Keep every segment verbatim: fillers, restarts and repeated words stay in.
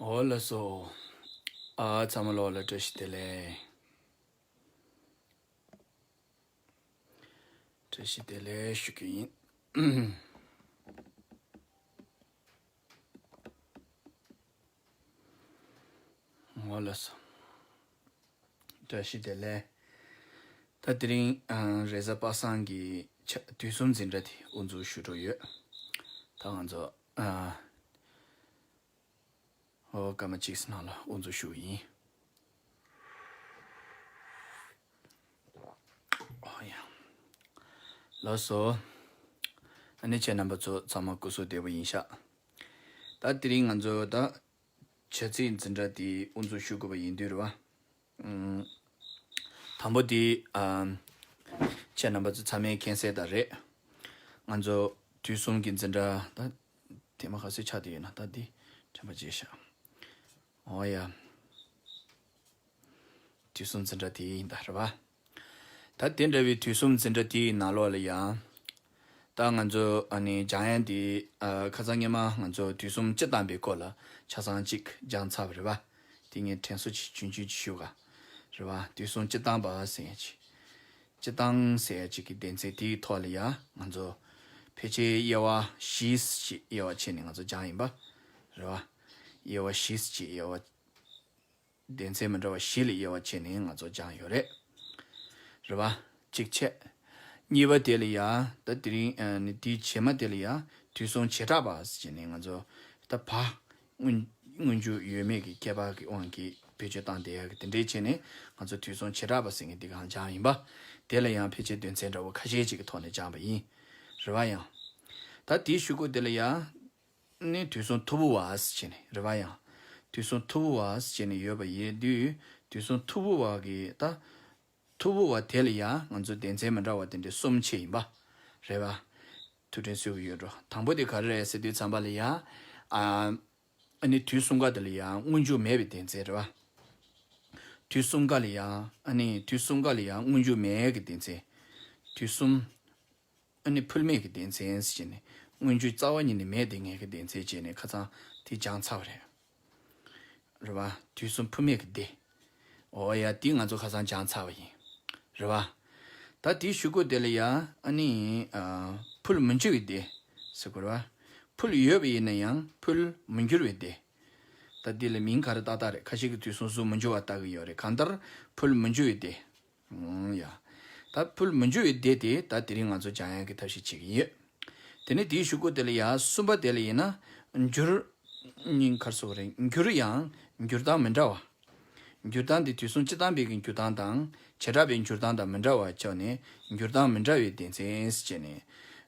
འོ་ལགས་སོ། ཨ་ཚང་མ་ལོག་ལ་བཀྲ་ཤིས་བདེ་ལེགས། བཀྲ་ཤིས་བདེ་ལེགས་ཞུ་གི་ཡིན། འོ་ལགས་སོ། བཀྲ་ཤིས་བདེ་ལེགས། ད་དེ་རིང་ཨ་རེས་གཟའ་པ་སངས་ཀྱི་ཆ་དུས་གསུམ་འཛིན་གྲྭ་དེ་དབུ་འཛུགས་ཞུ་འགྲོ་ཡོད། ད་ང་ཚོ་ཨ་ཨོ་སྐར་མ་གཅིག་ནང་ལ་དབུ་འཛུགས་ཞུ་གི་ཡིན། ཨོ་ཡ། ལགས་སོ། ཨ་ནི་ཁྱེད་རྣམ་པ་ཚོ་ཚང་མ་སྐུ་གཟུགས་བདེ་པོ་ཡིན་ཤག་ད་དེ་རིང་ང་ཚོ་ད་བྱ་ཚིག་འཛིན་གྲྭ་དེ་དབུ་འཛུགས་ཞུ་དགོས་པ་ཡིན་དུས་རེད་བ། ཨུམ། དང་པོ་དེ་ཨ་ཁྱེད་རྣམ་པ་ཚོ་ཚང་མས་མཁྱེན་གསལ་ལྟར་རེད། ང་ཚོ་དུས་གསུམ་གྱི་འཛིན་གྲྭ་ད་དེ་མ་ག་ཚོད་ཆགས་བསྡད་ཡོད་ན། ད་འདི་དྲན་པ་བརྗེད་ཤག་ཨོ་ཡ། དུས་གསུམ་འཛིན་གྲྭ་དེ་ཡིན་ད་རེད་བ། ད་དེ་འདྲ་བའི་དུས་གསུམ་འཛིན་གྲྭ་དེའི་ནང་ལོགས་ལ་ཡང་། ད་ང་ཚོ་ཨ་ནི་སྦྱང་ཡ་འདི་ཨ་ཁ་སང་སྔོན་མ་ང་ཚོ་དུས་གསུམ་སྤྱི་བཏང་པའི་སྐོར་ལ་ཆ་ཚང་གཅིག་སྦྱངས་ཚར་བ་རེད་བ། དེ་ངས་དྲན་གསོ་ཅིག་ཆུང་ཆུང་ཅིག་ཞུ་ག་རེད་བ། དུས་གསུམ་སྤྱི་བཏང་པ་ཟེར་ཡ་ཅིག་སྤྱི་བཏང་ཟེར་ཡ་ཅིག་གི་སྡེ་ཚན་དེའི་ཐོག་ལ་ཡ་ང་ཚོ་ཕལ་ཆེར་དབྱེ་བ་བཞི་ཞིག་དབྱེ་བ་ཕྱེ་ནས་ང་ཚོ་སྦྱངས་ཡིན་པ་རེད་བ། དབྱེ་བ་བཞི་ཞིག་དབྱེ་བ། སྡེ་ཚན་མི་འདྲ་བ་བཞི་ལ་དབྱེ་བ་ཕྱེ་ནས་ང་ཚོ་སྦྱངས་ཡོད་རེད། རེད་བ། གཅིག་བྱས། གཉིས་པ་དེ་ལ་ཡ། ད་དེ་རིང་ཨ་ནི་དེའི་རྗེས་མ་དེ་ལ་ཡ། དུས་གསུམ་བྱེ་བྲག་པ་ཟེར་ནས་ང་ཚོ་ད་བ། སྔོན་སྔོན་འཇུག་ཡོད་མེད་ཀྱི་ཁྱད་པར་གྱི་དབང་གིས་བེད་སྤྱོད་བཏང་བསྡད་ཡ་གི་དེ་འདྲའི་བྱས་ནས་ང་ཚོ་དུས་གསུམ་བྱེ་བྲག་པ་ཟེར་མཁན་འདི་གང་སྦྱངས་ཡིན་པ། དེ་ལ་ཡང་ཕལ་ཆེར་དོན་ཚན་འདྲ་བོ་ཁ་ཤས་ཅིག་གི་ཐོག་ནས་སྦྱངས་པ་ཡིན། རེད་བ་ཡང་། ད་དེའི་གཞུག་གུ་དེ་ལ་ཡ། ནི་དུས་གསུམ་ཐོར་བུ་བ་ཟེར་བྱས་ནས་རེད་བ་ཡང་། དུས་གསུམ་ཐོར་བུ་བ་ཟེར་བྱས་ནས་ཡོད་པ་ཡིན་དུས། དུས་གསུམ་ཐོར་བུ་བ་གི་ད། ཐོར་བུ་བ་དེ་ལ་ཡང་ང་ཚོ་སྡེ་ཚན་མི་འདྲ་བ་དེ་འདྲའི་གསུམ་ཕྱེ་ཡིན་པ། རེད་བ། ཐུགས་དྲན་གསོ་གི་ཡོད་འགྲོ། དང་པོ་དེ་ག་རེ་རེད་ཟེར་དུས་ཙམ་པ་ལ་ཡ། ཨ། ཨ་ནི་དུས་གསུམ་ཀ་དེ་ལ་ཡ་སྔོན་འཇུག་མེད་པའི་སྡེ་ཚན་རེད་བ། དུས་གསུམ་ཀ་ལ་ཡ། ཨ་ནི་དུས་གསུམ་ཀ་ལ་ཡ་སྔོན་འཇུག་མེད་ཀྱི་སྡེ་ཚན། དུས་གསུམ། ཨ་ནི་ཕུལ་མེད་ཀྱི་སྡེ་ཚན་ཟེར་ནས་སྔོན་འཇུག་རྩ་བ་ཉིད་ནས་མེད་དེ་ངེས་ཀྱི་སྡེ་ཚན་བྱས་ནས་ཁ་སང་དེ་སྦྱངས་ཚར་བ་རེད། རེད་བ། དུས་གསུམ་ཕུལ་མེད་ཀྱི་སྡེ། འོ་ཡ་དེ་ང་ཚོ་ཁ་སང་སྦྱངས་ཚར་བ་ཡིན། རེད་བ། ད་དེའི་གཞུག་གུ་དེ་ལ་ཡ་ཨ་ནི་ཨ་ཕུལ་མི་འགྱུར་བའི་སྡེ། ཟེར་དགོས་རེད་བ། ཕུལ་ཡོད་པ་ཡིན་ན་ཡང་ཕུལ་མི་འགྱུར་བའི་སྡེ། ད་འདི་ལ་མིང་ག་རེ་བཏགས་བཏགས་རེད། ཁ་ཤས་ཀྱིས་དུས་གསུམ་གཟུགས་མི་འགྱུར་བ་བཏགས་ཀྱི་ཡོད་རེད། གང་ལྟར་ཕུལ་མི་འགྱུར་བའི་སྡེ། ཨང་ཡ། ད་ཕུལ་མི་འགྱུར་བའི་སྡེ་དེ་ད་དེ་རིང་ང་ཚོ་སྦྱང་ཡག་གི་ཐབས་ཤེས་བྱེད་ཀྱི་ཡོད། དེ་ནས་དེའི་གཞུག་གུ་དེ་ལ་ཡ་གསུམ་པ་དེ་ལ་ཡིན་ན། འགྱུར། སྙིང་ཁར་སོགས་རེད། འགྱུར་ཡང་འགྱུར་སྟངས་མི་འདྲ་བ། འགྱུར་སྟངས་དེ་དུས་གསུམ་སྤྱི་བཏང་པའི་གི་འགྱུར་སྟངས་དང་བྱེ་བྲག་པའི་འགྱུར་སྟངས་དང་མི་འདྲ་བ་ཆགས་ནས་འགྱུར་སྟངས་མི་འདྲ་བའི་སྡེ་ཚན་ཟེར་ནས།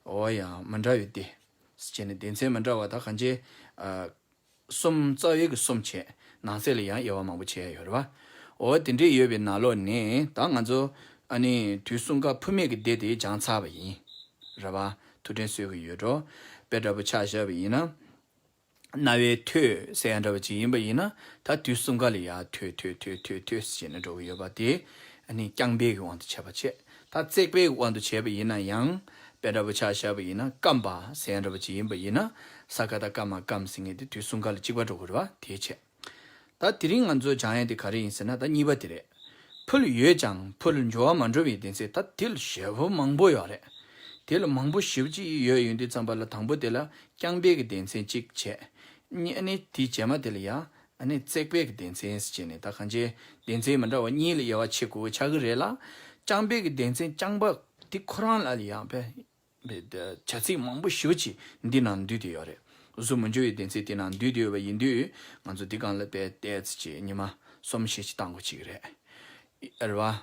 འོ་ཡ་མི་འདྲ་བའི་སྡེ། ཟེར་ནས་སྡེ་ཚན་མི་འདྲ་བ་ད་གང་ཅི། ཨ། གསུམ་རྩ་བའི་གི་གསུམ་བྱས། ནང་གསེས་ལ་ཡང་དབྱེ་བ་མང་པོ་ཕྱེ་ཡ་ཡོད་རེད་བ། འོ་དེ་འདྲས་ཡོད་པའི་ནང་ལོགས་ནས་ད་ང་ཚོ་ཨ་ནི་དུས་གསུམ་ཀ་ཕུལ་མེད་ཀྱི་སྡེ་དེ་སྦྱངས་ཚར་བ་ཡིན། རེད་བ། ཐུགས་དྲན་གསོ་གི་ཡོད་འགྲོ། དཔེ་འདྲ་པོ་ཆ་བཞག་པ་ཡིན་ན། རྣ་བས་ཐོས་ཟེར་ཡ་འདྲ་པོ་ཅིག་ཡིན་པ་ཡིན་ན། ད་དུས་གསུམ་ཀ་ལ་ཡ་ཐོས་ཐོས་ཐོས་ཐོས་ཐོས་ཟེར་ནས་འགྲོ་གི་ཡོད་པ་དེ། ཨ་ནི་རྐྱང་པའི་གི་དབང་དུ་བྱས་པ་བྱས། ད་བརྩེགས་པའི་དབང་དུ་བྱས་པ་ཡིན་ན་ཡང་། དཔེ་འདྲ་པོ་ཆ་བཞག་པ་ཡིན་ན་སྐམ་པ་ཟེར་ཡ་འདྲ་པོ་ཅིག་ཡིན་པ་ཡིན་ན། ས་ཀ་བཏགས་སྐ་མ་སྐམ་ཟེར་མཁན་དེ་དུས་གསུམ་ཀ་ལ་གཅིག་པ་འགྲོ་གི་རེད་བ། དེའི་ཕྱིར། ད་དེ་རིང་ང་ཚོ་སྦྱང་ཡ་དེ་ག་རེ་ཡིན་ཟེར་ན། ད་གཉིས་པ་དེ་རེད། ཕུལ་ཡོད་ཀྱང་ཕུལ་འགྱུར་བ་མ་འགྲོ་བའི་སྡེ་ཚན་ད་དེ་ལ་ཞེ་པོ་མང་པོ་ཡོད་རེད། དེ་ལ་མང་པོ་ཞེ་པོ་ཅིག་ཡོད་ཡོང་དུས་ཙམ་པ་ལ་དང་པོ་དེ་ལ་རྐྱང་པའི་གི་སྡེ་ཚན་གཅིག་བྱས། གཉིས་ཨ་ནི་དེའི་རྗེས་མ་དེ་ལ་ཡ། ཨ་ནི་བརྩེགས་པའི་གི་སྡེ་ཚན་ཟེར་བྱས་ནས་ད་གང་ཅི་སྡེ་ཚན་མི་འདྲ་བ་གཉིས་ལ་དབྱེ་བ་ཕྱེ་དགོས་ཆགས་ཀྱི་རེད་ལ། རྐྱང་པའི་གི་སྡེ་ཚན་རྐྱང་པ་དེ་ཁོ་རང་ལ་ཡང་བས་བྱ་ཚིག་མང་པོ་ཞེ་པོ་ཅིག་འདི་ནང་འདུས་ཏེ་ཡོད་རེད། གཟུགས་མི་འགྱུར་བའི་སྡེ་ཚན་དེ་ནང་འདུས་ཏེ་ཡོད་པ་ཡིན་དུས་ང་ཚོ་འདི་སྒང་ལ་དཔེ་ཏོག་ཙམ་ཅིག་ཉི་མ་གསུམ་བཞི་ཅིག་བཏང་དགོས་ཀྱི་རེད། རེད་བ།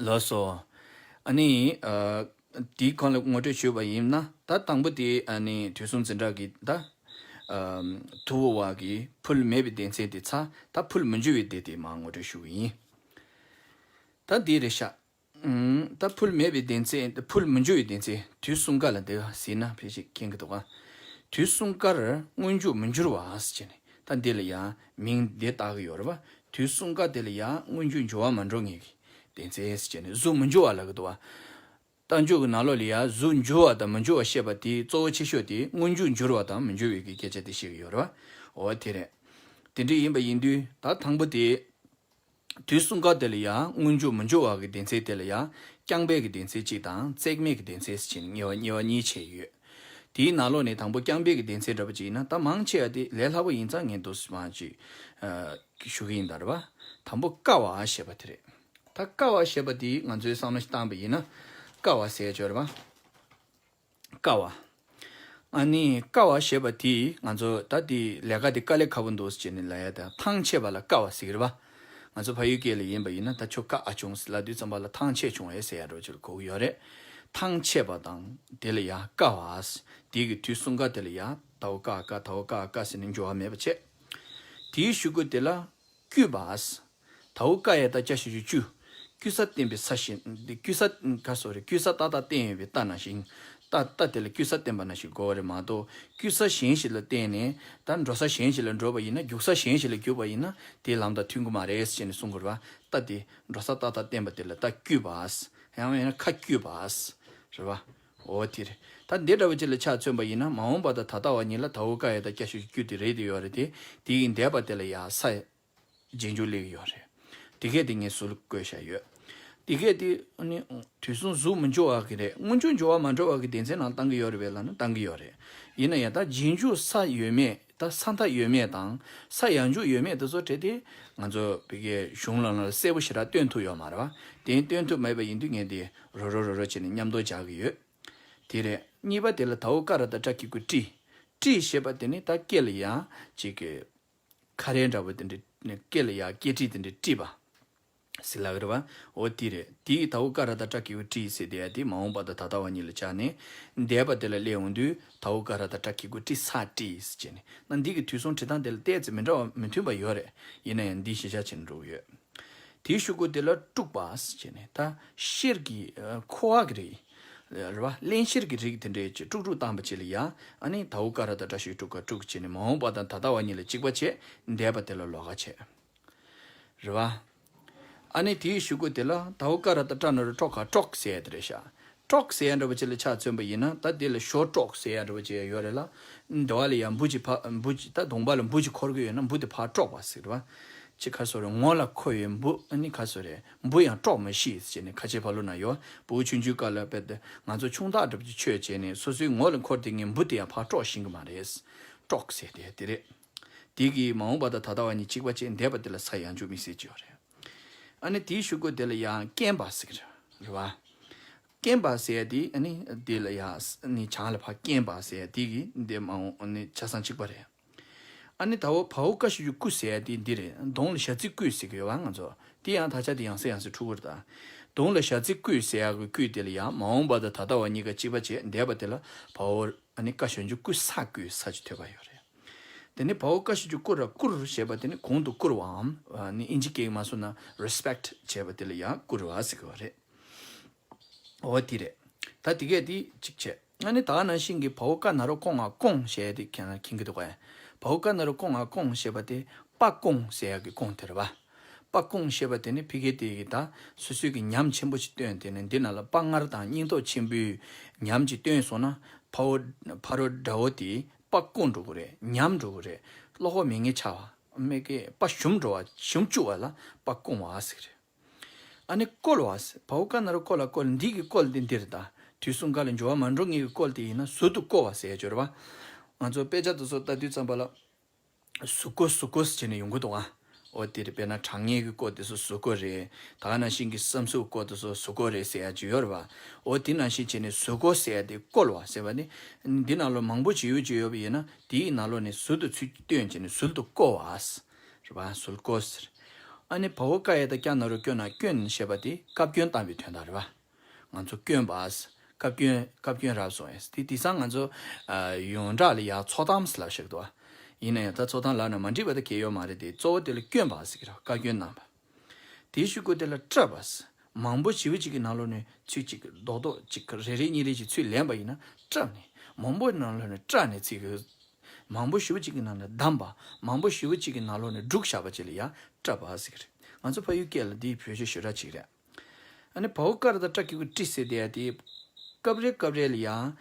ལགས་སོ། ཨ་ནི། ཨ། དེའི་སྒང་ལ་ངོ་སྤྲོད་ཞུས་པ་ཡིན་ན། ད་དང་པོ་དེ་ཨ་ནི་དུས་གསུམ་འཛིན་གྲྭ་གི་ད། ཨ། ཐོར་བུ་བ་གི་ཕུལ་མེད་པའི་སྡེ་ཚན་དེ་ཚར། ད་ཕུལ་མི་འགྱུར་བའི་སྡེ་དེ་མར་ངོ་སྤྲོད་ཞུ་གི་ཡིན། ད་འདི་རེད་ཤག་ཨུམ། ད་ཕུལ་མེད་པའི་སྡེ་ཚན། ཕུལ་མི་འགྱུར་བའི་སྡེ་ཚན་དུས་གསུམ་ཀ་ལ་འདི་ག་ཟེར་ན་ཕལ་ཆེར་མཁྱེན་གྱི་འདུག་ག་དུས་གསུམ་ཀར་སྔོན་འཇུག་མི་འགྱུར་བ་ཟེར་ནས་ད་འདི་ལ་ཡང་མིང་འདི་བཏགས་ཀྱི་ཡོད་རེད་བ། དུས་གསུམ་ཀ་དེ་ལ་ཡང་སྔོན་འཇུག་འགྱུར་བ་མ་འགྲོ་ངེས་ཀྱི་སྡེ་ཚན་ཟེར་ནས་གཟུགས་མི་འགྱུར་བ་ལབ་ཀྱི་འདུག་བ། རྟགས་འཇུག་གི་ནང་ལོགས་ལ་ཡང་གཟུགས་འགྱུར་བ་དང་མི་འགྱུར་བ་བཤད་པ་དེའི་གཙོ་བོ་ཆེ་ཤོས་དེ་སྔོན་འཇུག་འགྱུར་བ་དང་མི་འགྱུར་བའི་གི་སྐད་ཆ་དེ་བཤད་ཀྱི་ཡོད་རེད་བ། འོ་དེ་རེད། དེ་འདྲ་ཡིན་པ་ཡིན་དུས་ད་དང་པོ་དེ། དུས་གསུམ་ཀ་དེ་ལ་ཡང་སྔོན་འཇུག་མི་འགྱུར་བ་གི་སྡེ་ཚན་དེ་ལ་ཡང་རྐྱང་པའི་གི་སྡེ་ཚན་གཅིག་དང་རྩེག་མའི་གི་སྡེ་ཚན་ཟེར་གཉིས་པ་གཉིས་པ་གཉིས་ཕྱེ་ཡོད། དེའི་ནང་ལོགས་ནས་དང་པོ་རྐྱང་པའི་གི་སྡེ་ཚན་འདྲ་པོ་ཅིག་ཡིན་ན། ད་མང་ཆེ་བ་དེ་ལས་སླ་པོ་ཡིན་ཙང་ངས་འདུག་སེ་མང་ཅིག་ཞུ་གི་ཡིན་ད་རེད་པ། དང་པོ་ཀ་བ་ཞེས་པ་དེ་རེད། ད་ཀ་བ་ཞེས་པ་དེ་ང་ཚོའི་བསམ་བློ་ཞིག་བཏང་པ་ཡིན་ན། ཀ་བ་ཟེར་ཡ་ཅིག་ཡོད་རེད་པ། ཀ་བ། ཨ་ནི་ཀ་བ་ཞེས་པ་དེ་ང་ཚོ་ད་དེ་ལས་ཀ་དེ་དཀའ་ལས་ཁག་པོ་འདུག་ཟེར་ནས་ལབ་ཡ་དང་། ཐང་ཆད་པ་ལ་ཀ་བ་ཟེར་གི་རེད་པ། ང་ཚོ་ཕ་ཡུལ་སྐད་ལ་ཡིན་པ་ཡིན་ན། ད་ཁྱོད་ཀ་ཨ་བྱུང་ཟེར་ལབ་དུས་ཙམ་པ་ལ་ཐང་ཆད་བྱུང་བས་ཟེར་ཡ་འདྲ་པོ་ཅིག་ལ་གོ་གི་ཡོད་རེད། ཐང་ཆད་པ་དང་དེ་ལ་ཡ་ཀ་བ་ཟེར། དེ་གི་དུས་གསུམ་ཀ་དེ་ལ་ཡ་ད་འོ་ཀ་ཀ་ད་འོ་ཀ་ཀ་ཟེར་ནས་འགྱུར་བ་མེད་པ་བྱས། དེའི་གཞུག་གུ་དེ་ལ་བསྐྱུད་པ་ཟེར། ད་འོ་ཀ་ཡ་བཏགས་སྐྱ་ཞབས་ཀྱུ་བསྐྱུ། བསྐྱུད་ས་བསྟན་པའི་ས་ཞིག་འདི་བསྐྱུད་ས་ག་སོ་རེད། བསྐྱུད་ས་ཏག་ཏག་བསྟན་ཡོད་པའི་རྟ་ནང་བཞིན། རྟ་རྟ་དེ་ལ་བསྐྱུད་ས་བསྟན་པ་ནང་བཞིན་གོ་བ་རེད་མ་གཏོགས། བསྐྱུད་ས་གཞན་ཞིག་ལ་བརྟེན་ནས་ད་འགྲོ་ས་གཞན་ཞིག་ལ་འགྲོ་བ་ཡིན་ན། རྒྱུག་ས་གཞན་ཞིག་ལ་རྒྱུག་པ་ཡིན་ན། དེ་ལམ་དང་མཐུན་གི་མ་རེད་ཟེར་ནས་གསུང་གི་རེད་པ། རྟ་དེ་འགྲོ་ས་ཏག་ཏག་བསྟན་པ་དེ་ལ་ད་བསྐྱུད་པ་ཟེར། ཡང་མིན་ན་ཁ་བསྐྱུད་པ་ཟེར་རེད་པ། འོ་དེ་རེད། ད་འདི་འདྲ་བ་ཅིག་ལ་ཆ་མཚོན་པ་ཡིན་ན། མ་འོངས་པ་དང་ད་ལྟ་བ་གཉིས་ལ་ད་འོ་ཀ་ཡ་བཏགས་སྐྱ་ཞབས་ཀྱུ་བསྐྱུད་དེ་རེད་དེ་ཡོད་རེད་དེ། དེ་ཡི་འདས་པ་དེ་ལ་ཡ་ས་རྗེས་འཇུག་སླེབས་ཡོད་རེད། དེ་གས་དེ་ངས་ཟུར་བཀོད་བཞག་ཡོད། དེ་གས་དེ་ནི་དུས་གསུམ་གཟུགས་མི་འགྱུར་བ་གི་རེད། སྔོན་འཇུག་འགྱུར་བ་མ་འགྲོ་བ་གི་སྡེ་ཚན་ནང་བཏང་གི་ཡོད་རེད་པས་ལབ་ན་བཏང་གི་ཡོད་རེད། ཡིན་ན་ཡང་ད་རྗེས་འཇུག་ས་ཡོད་མེད། ད་ས་མཐའ་ཡོད་མེད་དང་ས་ཡང་འཇུག་ཡོད་མེད་དེ་ཚོ་དེ་དེ་ང་ཚོ་བོད་སྐད་གཞུང་ལ་ལ་གསལ་པོ་ཞེ་དྲག་སྟོན་ཐུབ་ཡོད་མ་རེད་པ། དེ་སྟོན་ཐུབ་མེད་པ་ཡིན་དུས་ངས་དེ་རོ་རོ་རོ་རོ་བྱས་ནས་མཉམ་དུ་སྦྱར་གི་ཡོད། དེ་རེད། གཉིས་པ་དེ་ལ་ད་འོ་ཀ་ར་བཏགས་སྐྲ་གི་གུ་ཀྲི། ཀྲི་ཞེས་པ་དེ་ནི་ད་སྐེ་ལ་ཡ་ཅིག་གི་ཁ་རས་འདྲ་པོ་དེ་འདྲ། སྐེ་ལ་ཡ་སྐེ་ཀྲི་དེ་འདྲ་ཀྲི་པ་ཟེར་ལབ་ཀྱི་རེད་པ། འོ་དེ་རེད། དེ་ཡི་ད་འོ་ཀ་ར་བཏགས་སྐྲ་གི་གུ་ཀྲི་ཟེར་དེ་ཡ་དེ་མ་འོངས་པ་དང་ད་ལྟ་བ་གཉིས་ལ་སྦྱར་ནས། འདས་པ་དེ་ལ་སླེབས་ཡོང་དུས་ད་འོ་ཀ་ར་བཏགས་སྐྲ་གི་གུ་ཀྲི་ས་ཀྲི་ཟེར་བྱས་ནས། ན་འདི་གི་དུས་གསུམ་བྲི་སྟངས་དེ་ལ་ཏོག་ཙམ་མི་འདྲ་བ་མི་མཐུན་པ་ཡོད་རེད། ཡིན་ན་ཡང་འདི་གཞི་བཞག་བྱས་ནས་འགྲོ་གི་ཡོད། དེའི་གཞུག་གུ་དེ་ལ་དཀྲུགས་པ་ཟེར་བྱས་ནས། ད་གཤེར་གྱི་ཨ་ཁུ་བ་གི་རིགས་རེད་པ། རླན་གཤེར་གྱི་རིགས་དེ་འདྲས་ཀྱི་དཀྲུག་དཀྲུག་བཏང་པ་ཅིག་ལ་ཡ། ཨ་ནི་ད་འོ་ཀ་ར་བཏགས་སྐྲ་ཞབས་ཀྱུ་དཀྲུགས། ཀ་དཀྲུགས་བྱས་ནས་མ་འོངས་པ་དང་ད་ལྟ་བ་གཉིས་ལ་གཅིག་པ་བྱས། འདས་པ་དེ་ལ་ལོགས་ཀ་བྱས། རེད་པ། ཨ་ནི་དེའི་གཞུག་གུ་དེ་ལ་ད་འོ་ཀ་ར་བཏགས་སྐྲ་ན་རོ་ཀྲོ་ག་ཀྲོག་ཟེར་ཡ་དེ་རེད་ཤག་ཀྲོག་ཟེར་ཡ་འདྲ་པོ་ཅིག་ལ་ཆ་མཚོན་པ་ཡིན་ན། ད་དེ་ལ་ཞོ་ཀྲོག་ཟེར་ཡ་འདྲ་པོ་ཅིག་ཡོད་རེད་ལ། འདི་བ་ལ་ཡང་འབུ་ཅིག་ཕ་འབུ་ཅིག་ད་གདོང་པ་ལ་འབུ་ཅིག་འཁོར་གི་ཡོད་ན་འབུ་དེ་ཕར་ཀྲོག་པ་ཟེར་བ། ཅིག་ག་སོ་རེད། ངོ་ལ་འཁོར་བའི་འབུ། ཨ་ནི་ག་སོ་རེད། འབུ་ཡང་ཀྲོག་མི་ཤེས་ཟེར་ནས་ཁ་ཆེ་ཕ་ལོ་ན་ཡོད། བུ་ཆུང་ཆུང་སྐབས་ལ་དཔེ་དེ་ང་ཚོ་ཆུང་བདག་འདྲ་པོ་ཅིག་ཆོས་བྱས་ནས་སོ་སོའི་ངོ་ལ་འཁོར་དེ་ངས་འབུ་དེ་ཡང་ཕར་ཀྲོག་ཤེས་གི་མ་རེད། ཀྲོག་ཟེར་དེ་དེ་རེད། དེ་གིས་མ་འོངས་པ་དང་ད་ལྟ་བ་གཉིས་གཅིག་པ་བྱས། འདས་པ་དེ་ལ་ས་ཡང་འཇུག་དམིགས་བསལ་གྱི་ཡོད་རེད། ཨ་ནི་དེའི་གཞུག་གུ་དེ་ལ་ཡང་རྐྱེན་པ་ཟེར་གྱི་རེད་པ། རྐྱེན་པ་ཟེར་ཡ་དེ་ཨ་ནི་དེ་ལ་ཡང་ནི་བྱང་ལ་ཕར་རྐྱེན་པ་ཟེར་ཡ་དེ་གིས་འདི་མ་འོངས་ནི་ཆ་ཚང་གཅིག་པ་རེད། ཨ་ནི་ད་འོ་བ་འོ་ཀ་ཞབས་ཀྱུ་ཀུ་ཟེར་ཡ་དེ་འདི་རེད། གདོང་ལ་ཞ་ཚིག་ཀུ་ཟེར་གྱི་ཡོད་པ་ང་ཚོ། དེ་ཡང་དག་ཆ་དེ་ཡང་སེ་ཡང་སེ་འཁྲུག་གི་རེད་ད། གདོང་ལ་ཞ་ཚིག་ཀུ་ཟེར་ཡ་གི་ཀུ་དེ་ལ་ཡང་མ་འོངས་པ་དང་ད་ལྟ་བ་གཉིས་ཀ་གཅིག་པ་བྱས། འདས་པ་དེ་ལ་བ་འོ་ཨ་ནི་ཀ་ཞབས་ཀྱུ་ཀུ་ས་ཀུ་ས་ཅིག་ཐོན་པ་ཡོད་རེད། དེ་ནས་བ་འོ་ཀ་ཞབས་ཀྱུ་ཀུ་ར་བཀུར་ཞེས་པ་དེ་ནི་གོང་དུ་བཀུར་བའམ། ཨ་ནི་ཨིན་ཇི་སྐད་མ་སོང་ན་རེ་སི་པེག་ཊི་བྱས་པ་དེ་ལ་ཡང་བཀུར་བ་ཟེར་གྱི་ཡོད་རེད། འོ་དེ་རེད། ད་དེ་གས་དེ་གཅིག་བྱས། ཨ་ནི་ད་ག་ནང་བཞིན་གྱི་བ་འོ་ཀ་ན་རོ་ཀོ་ང་ཀོང་ཞེས་དེ་ཁྱེད་རང་མཁྱེན་གྱི་འདུག་གས། བ་འོ་ཀ་ན་རོ་ཀོ་ང་ཀོང་ཞེས་པ་དེ་པ་ཀོང་ཟེར་ཡག་གི་ཀོང་དེ་རེད་པ། པ་ཀོང་ཞེས་པ་དེ་ནི་ཕ་གི་དེ་གི་ད་སོ་སོའི་གི་ཉམས་ཆེན་པོ་ཞིག་བཏོན། དེ་ནི་འདི་ནང་ལ་པ་སྔར་དང་སྙིང་སྟོབས་ཆེན་པོའི་ཉམས་ཀྱིས་བཏོན་སོང་ན། ཕ་འོ་ཕ་རོ་དགྲ་བོ་དེ་པ་ཀོང་འགྲོ་གི་རེད། ཉམས་འགྲོ་གི་རེད། བློ་ཁོག་མེད་མཁན་ཆགས་པ། མི་གི་པ་ཞུམ་འགྲོ་བ། ཞུམ་བཅུག་པ་ལ་པ་ཀོང་བ་ཟེར་གི་རེད། ཨ་ནི་བཀོལ་བ་ཟེར། བ་འོ་ཀ་ན་རོ་ཀོ་ལ་བཀོལ། འདི་གི་བཀོལ་དེ་འདི་རེད་ད། དུས་གསུམ་ཀ་ལ་འགྱུར་བ་མ་འགྲོ་མཁན་གྱི་བཀོལ་དེ་ཡིན་ན་ཟུར་དུ་བཀོལ་བ་ཟེར་ཡ་ཅིག་ཡོད་རེད་པ། ང་ཚོ་དཔེ་ཆ་དེ་ཚོ་ལྟ་དུས་ཙམ་པ་ལ། ཟུར་བཀོལ་ཟུར་བཀོལ་ཟེར་བྱས་ནས་ཡོང་གི་འདུག་ག་འོ་དེ་རེད། དཔེར་ན་གྲང་དམྱལ་གྱི་བཀོལ་དེ་ཚོ་ཟུར་བཀོལ་རེད། ད་ག་ནང་བཞིན་གྱི་བསམ་གཟུགས་བཀོལ་དེ་ཚོ་ཟུར་བཀོལ་རེད་ཟེར་ཡ་ཅིག་ཡོད་རེད་པ། འོ་དེ་ནང་བཞིན་བྱས་ནས་ཟུར་བཀོལ་ཟེར་ཡ་དེ་བཀོལ་བ་ཟེར་བ་ནི། འདི་ནང་ལོགས་མང་པོ་ཅིག་ཡོད་ཅིག་ཡོད་པ་ཡིན་ན། དེའི་ནང་ལོགས་ནས་ཟུར་དུ་ཚུར་བཏོན་བྱས་ནས་ཟུར་དུ་བཀོལ་བ་ཟེར་རེད་པ། ཟུར་བཀོལ་ཟེར། ཨ་ནི་བ་འོ་ཀ་ཡ་བཏགས་སྐྱ་ན་རོ་སྐྱོ་ན་སྐྱོན་ཞེས་པ་དེ་བཀའ་བཀྱོན་བཏང་བའི་དོན་དག་རེད་པ། ང་ཚོ་སྐྱོན་པ། བཀའ་བཀྱོན། བཀའ་བཀྱོན་རབ་སོང་ཨེ། དེ་དེང་སང་ང་ཚོ་ཨ་ཡོངས་གྲགས་ལ་ཡ་ཚོགས་གཏམ་ཟེར་ལབ་བཤད་ཀྱི་འདུག་པ། ཡིན་ན་ཡང་ད་ཚོགས་གཏམ་ལབ་ན་མ་འགྲིག་པ་ད་གང་ཡང་ཡོད་མ་རེད་དེ། གཙོ་བོ་དེ་ལ་སྐྱོན་པ་ཟེར་གྱི་རེད། བཀའ་བཀྱོན་གནང་བ། དེའི་གཞུག་གུ་དེ་ལ་སྐྲག་པ་ཟེར། མང་པོ་ཞེ་པོ་ཅིག་གི་ནང་ལོགས་ནས་ཚིག་གཅིག་རྡོག་རྡོག་ཅིག་རེ་རེ་གཉིས་རེ་ཅིག་ཚུར་ལེན་པ་ཡིན་ན་སྐྲག་ནས། མང་པོ་ནང་ལོགས་ནས་སྐྲག་ནས་ཚིག་གི། མང་པོ་ཞེ་པོ་ཅིག་གི་ནང་ལ་བསྡམས་པ། མང་པོ་ཞེ་པོ་ཅིག་གི་ནང་ལོགས་ནས་སྒྲུག་བཞག་པ་ཅིག་ལ་ཡ་སྐྲག་པ་ཟེར་གྱི་རེད། ང་ཚོ་ཕ་ཡུལ་སྐད་ལ་འདིའི་བེད་སྤྱོད་ཞེ་དྲག་ཅིག་རེད། ཨ་ནི་བ་འོ་ཀ་ར་བཏགས་སྐྲ་གི་གུ་ཀྲི་ཟེར་དེ་ཡ་དེ། སྐབས་རེ་སྐབས་རེ་ལ་ཡང་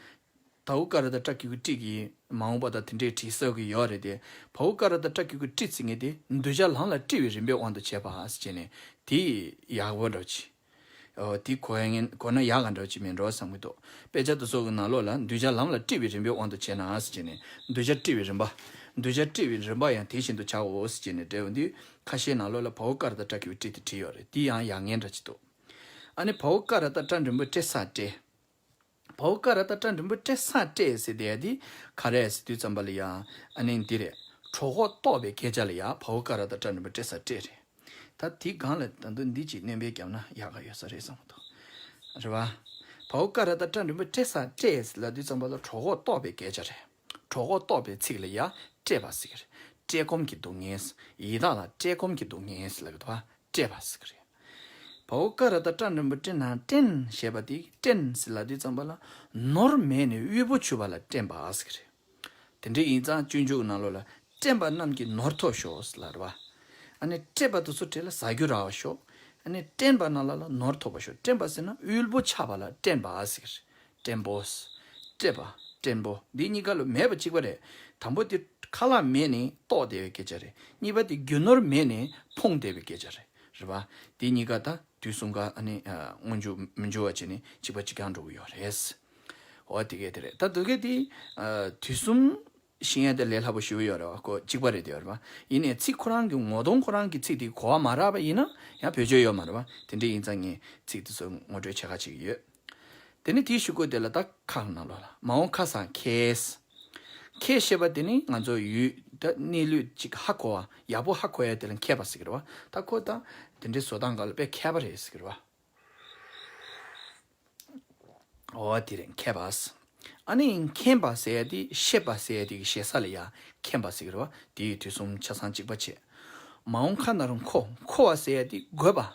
བའོ་ཀ་ར་བཏགས་སྤྲ་གི་གུ་སྤྲི་གི་མ་འོངས་པ་དང་དེ་འདྲའི་བྲིས་ས་གི་ཡོད་རེད་དེ། བའོ་ཀ་ར་བཏགས་སྤྲ་གི་གུ་སྤྲི་ཟེར་མཁན་དེ་གདུལ་བྱ་ལམ་ལ་སྤྲི་བའི་རིམ་པའི་དབང་དུ་བྱས་པ་ཟེར་བྱས་ནས་དེ་ཡག་པོ་འདྲ་བོ་ཅིག་ཨོ་དེ་གོ་ཡ་ངན་གོ་ན་ཡག་ག་འདྲ་བོ་ཅིག་མིན་འགྲོ་བསམ་གི་འདུག་དཔེ་ཆ་དེ་ཚོ་གི་ནང་ལོགས་ལ་གདུལ་བྱ་ལམ་ལ་སྤྲི་བའི་རིམ་པའི་དབང་དུ་བྱས་ན་ཟེར་བྱས་ནས་གདུལ་བྱ་སྤྲི་བའི་རིམ་པ། གདུལ་བྱ་སྤྲི་བའི་རིམ་པ་ཡང་དེ་བཞིན་དུ་བྱའོ་ཟེར་བྱས་ནས་འགྲེལ་བ་འདི་ཁ་ཤས་ནང་ལོགས་ལ་བའོ་ཀ་ར་བཏགས་སྤྲ་གི་གུ་སྤྲི་དེ་བྲིས་ཡོད་རེད། དེ་ཡང་ཡག་ངན་འདྲ་ཅིག་འདུག་ཨ་ནི་བའོ་ཀ་ར་བཏགས་སྤྲ་འགྲེང་བུ་སྤྲེ་ས་སྤྲེ། བའོ་ཀ་ར་བཏགས་སྤྲ་འགྲེང་བུ་སྤྲེ་ས་སྤྲེ་ཟེར་དེ་ཡ་དེ་ག་རེ་ཟེར་དུས་ཙམ་པ་ལ་ཡ། ཨ་ནི་འདི་རེད། གྲོད་ཁོག་ལྟོགས་པའི་སྐད་ཆ་ལ་ཡ་བའོ་ཀ་ར་བཏགས་སྤྲ་འགྲེང་བུ་སྤྲེ་ས་སྤྲེ་རེད། ད་དེ་སྒང་ལ་ད་དུང་འདི་ཅིག་སྣོན་པ་བརྒྱབ་ན་ཡག་ག་ཡོད་ས་རེད་བསམ་གི་འདུག་རེད་བ། བའོ་ཀ་ར་བཏགས་སྤྲ་འགྲེང་བུ་སྤྲེ་ས་སྤྲེ་ལབ་དུས་ཙམ་པ་ལ་གྲོད་ཁོག་ལྟོགས་པའི་སྐད་ཆ་རེད། གྲོད་ཁོག་ལྟོགས་པའི་ཚིག་ལ་ཡ་བཀྲེས་པ་ཟེར་གི་རེད། བཀྲེས་སྐོམ་གྱི་སྡུག་བསྔལ། ཡི་དྭགས་ལ་བཀྲེས་སྐོམ་གྱི་སྡུག་བསྔལ་ལབ་གི་འདུག་བ། བཀྲེས་པ་ཟེར་གི་རེད། བའོ་ཀ་ར་བཏགས་སྤྲ་འགྲེང་བུ་སྤྲེ་ན་སྤྲེན་ཞེས་པ་དེ་སྤྲེན་ཟེར་ལབ་དུས་ཙམ་པ་ལ་ནོར་མེད་ནས་དབུལ་པོ་གྱུར་པ་ལ་བཀྲེན་པ་ཟེར་གི་རེད། དེ་འདྲ་ཡིན་ཙང་སྤྱོད་འཇུག་ནང་ལོགས་ལ་བཀྲེན་པ་རྣམས་ཀྱིས་ནོར་ཐོབ་ཤོག་ཟེར་ལབ་རེད་བ། ཨ་ནི་བཀྲེས་པ་དེ་ཚོ་གྲས་ལ་ཟ་རྒྱུ་རག་པ་ཤོག་ཨ་ནི་བཀྲེན་པ་རྣམས་ལ་ལ་ནོར་ཐོབ་པ་ཤོག་བཀྲེན་པ་ཟེར་ན་དབུལ་པོ་ཆགས་པ་ལ་བཀྲེན་པ་ཟེར་གི་རེད། བཀྲེན་པོ། བཀྲེས་པ། བཀྲེན་པོ། འདི་གཉིས་ཀ་ལ་མེད་པ་གཅིག་པ་རེད། དང་པོ་དེ་ཁ་ལག་མེད་ནས་ལྟོགས་བསྡད་པའི་སྐད་ཆ་རེད། གཉིས་པ་དེ་རྒྱུ་ནོར་མེད་ནས་ཕོངས་བསྡད་པའི་སྐད་ཆ་རེད། རེད་བ། འདི་གཉིས་ཀ་ད་དུས་གསུམ་ཀ་ཨ་ནི་ཨ་སྔོན་འཇུག་མི་འཇུག་པ་བྱས་ནས་གཅིག་པ་གཅིག་རྐྱང་འགྲོ་གི་ཡོད་རེད། འོ་དེ་གས་དེ་རེད། ད་དེ་གས་དེ་ཨ་དུས་གསུམ་ཤེས་ཡ་དེ་ལས་སླ་པོ་ཞེ་པོ་ཡོད་རེད་བ། ཁོ་གཅིག་པ་རེད་དེ་ཡོད་རེད་བ། ཡིན་ནའི་ཚིག་ཁོ་རང་གི་ངོ་གདོང་ཁོ་རང་གི་ཚིག་དེ་གོ་བ་མ་རག་པ་ཡིན་ན་ཡང་བེད་སྤྱོད་ཡོད་མ་རེད་བ། དེ་འདྲ་ཡིན་ཙང་ངས་ཚིག་དེ་ཚོ་ངོ་སྤྲོད་བྱེད་ཁ་བྱེད་ཀྱི་ཡོད། དེ་ནི་དེའི་གཞུག་གུ་དེ་ལ་ད་ཁ་ནང་ལོགས་ལ་མ་འོངས་ཁ་སང་ཁེལ། ཁེལ་ཞེས་པ་དེ་ནི་ང་ཚོ་ཡུལ་ད་གནས་ལུགས་ཅིག་ཧ་གོ་བ་ཡག་པོ་ཧ་གོ་ཡ་དེ་ལ་མཁས་པ་ཟེར་གི་རེད་བ། ད་ཁོ་ད་དེ་འདྲའི་བཟོ་སྟངས་སྒང་ལ་དཔེ་མཁས་པ་རེད་ཟེར་གི་རེད་བ། འོ་དེ་རེད་མཁས་པ། ཨ་ནི་མཁྱེན་པ་ཟེར་ཡ་དེ་ཤེས་པ་ཟེར་ཡ་དེ་གི་ཞེ་ས་ལ་ཡ་མཁྱེན་པ་ཟེར་གི་རེད་བ། དེ་ཡི་དུས་གསུམ་ཆ་ཚང་གཅིག་པ་བྱས། མ་འོངས་ཁ་ནང་རུ་མཁོ། མཁོ་བ་ཟེར་ཡ་དེ་དགོས་པ།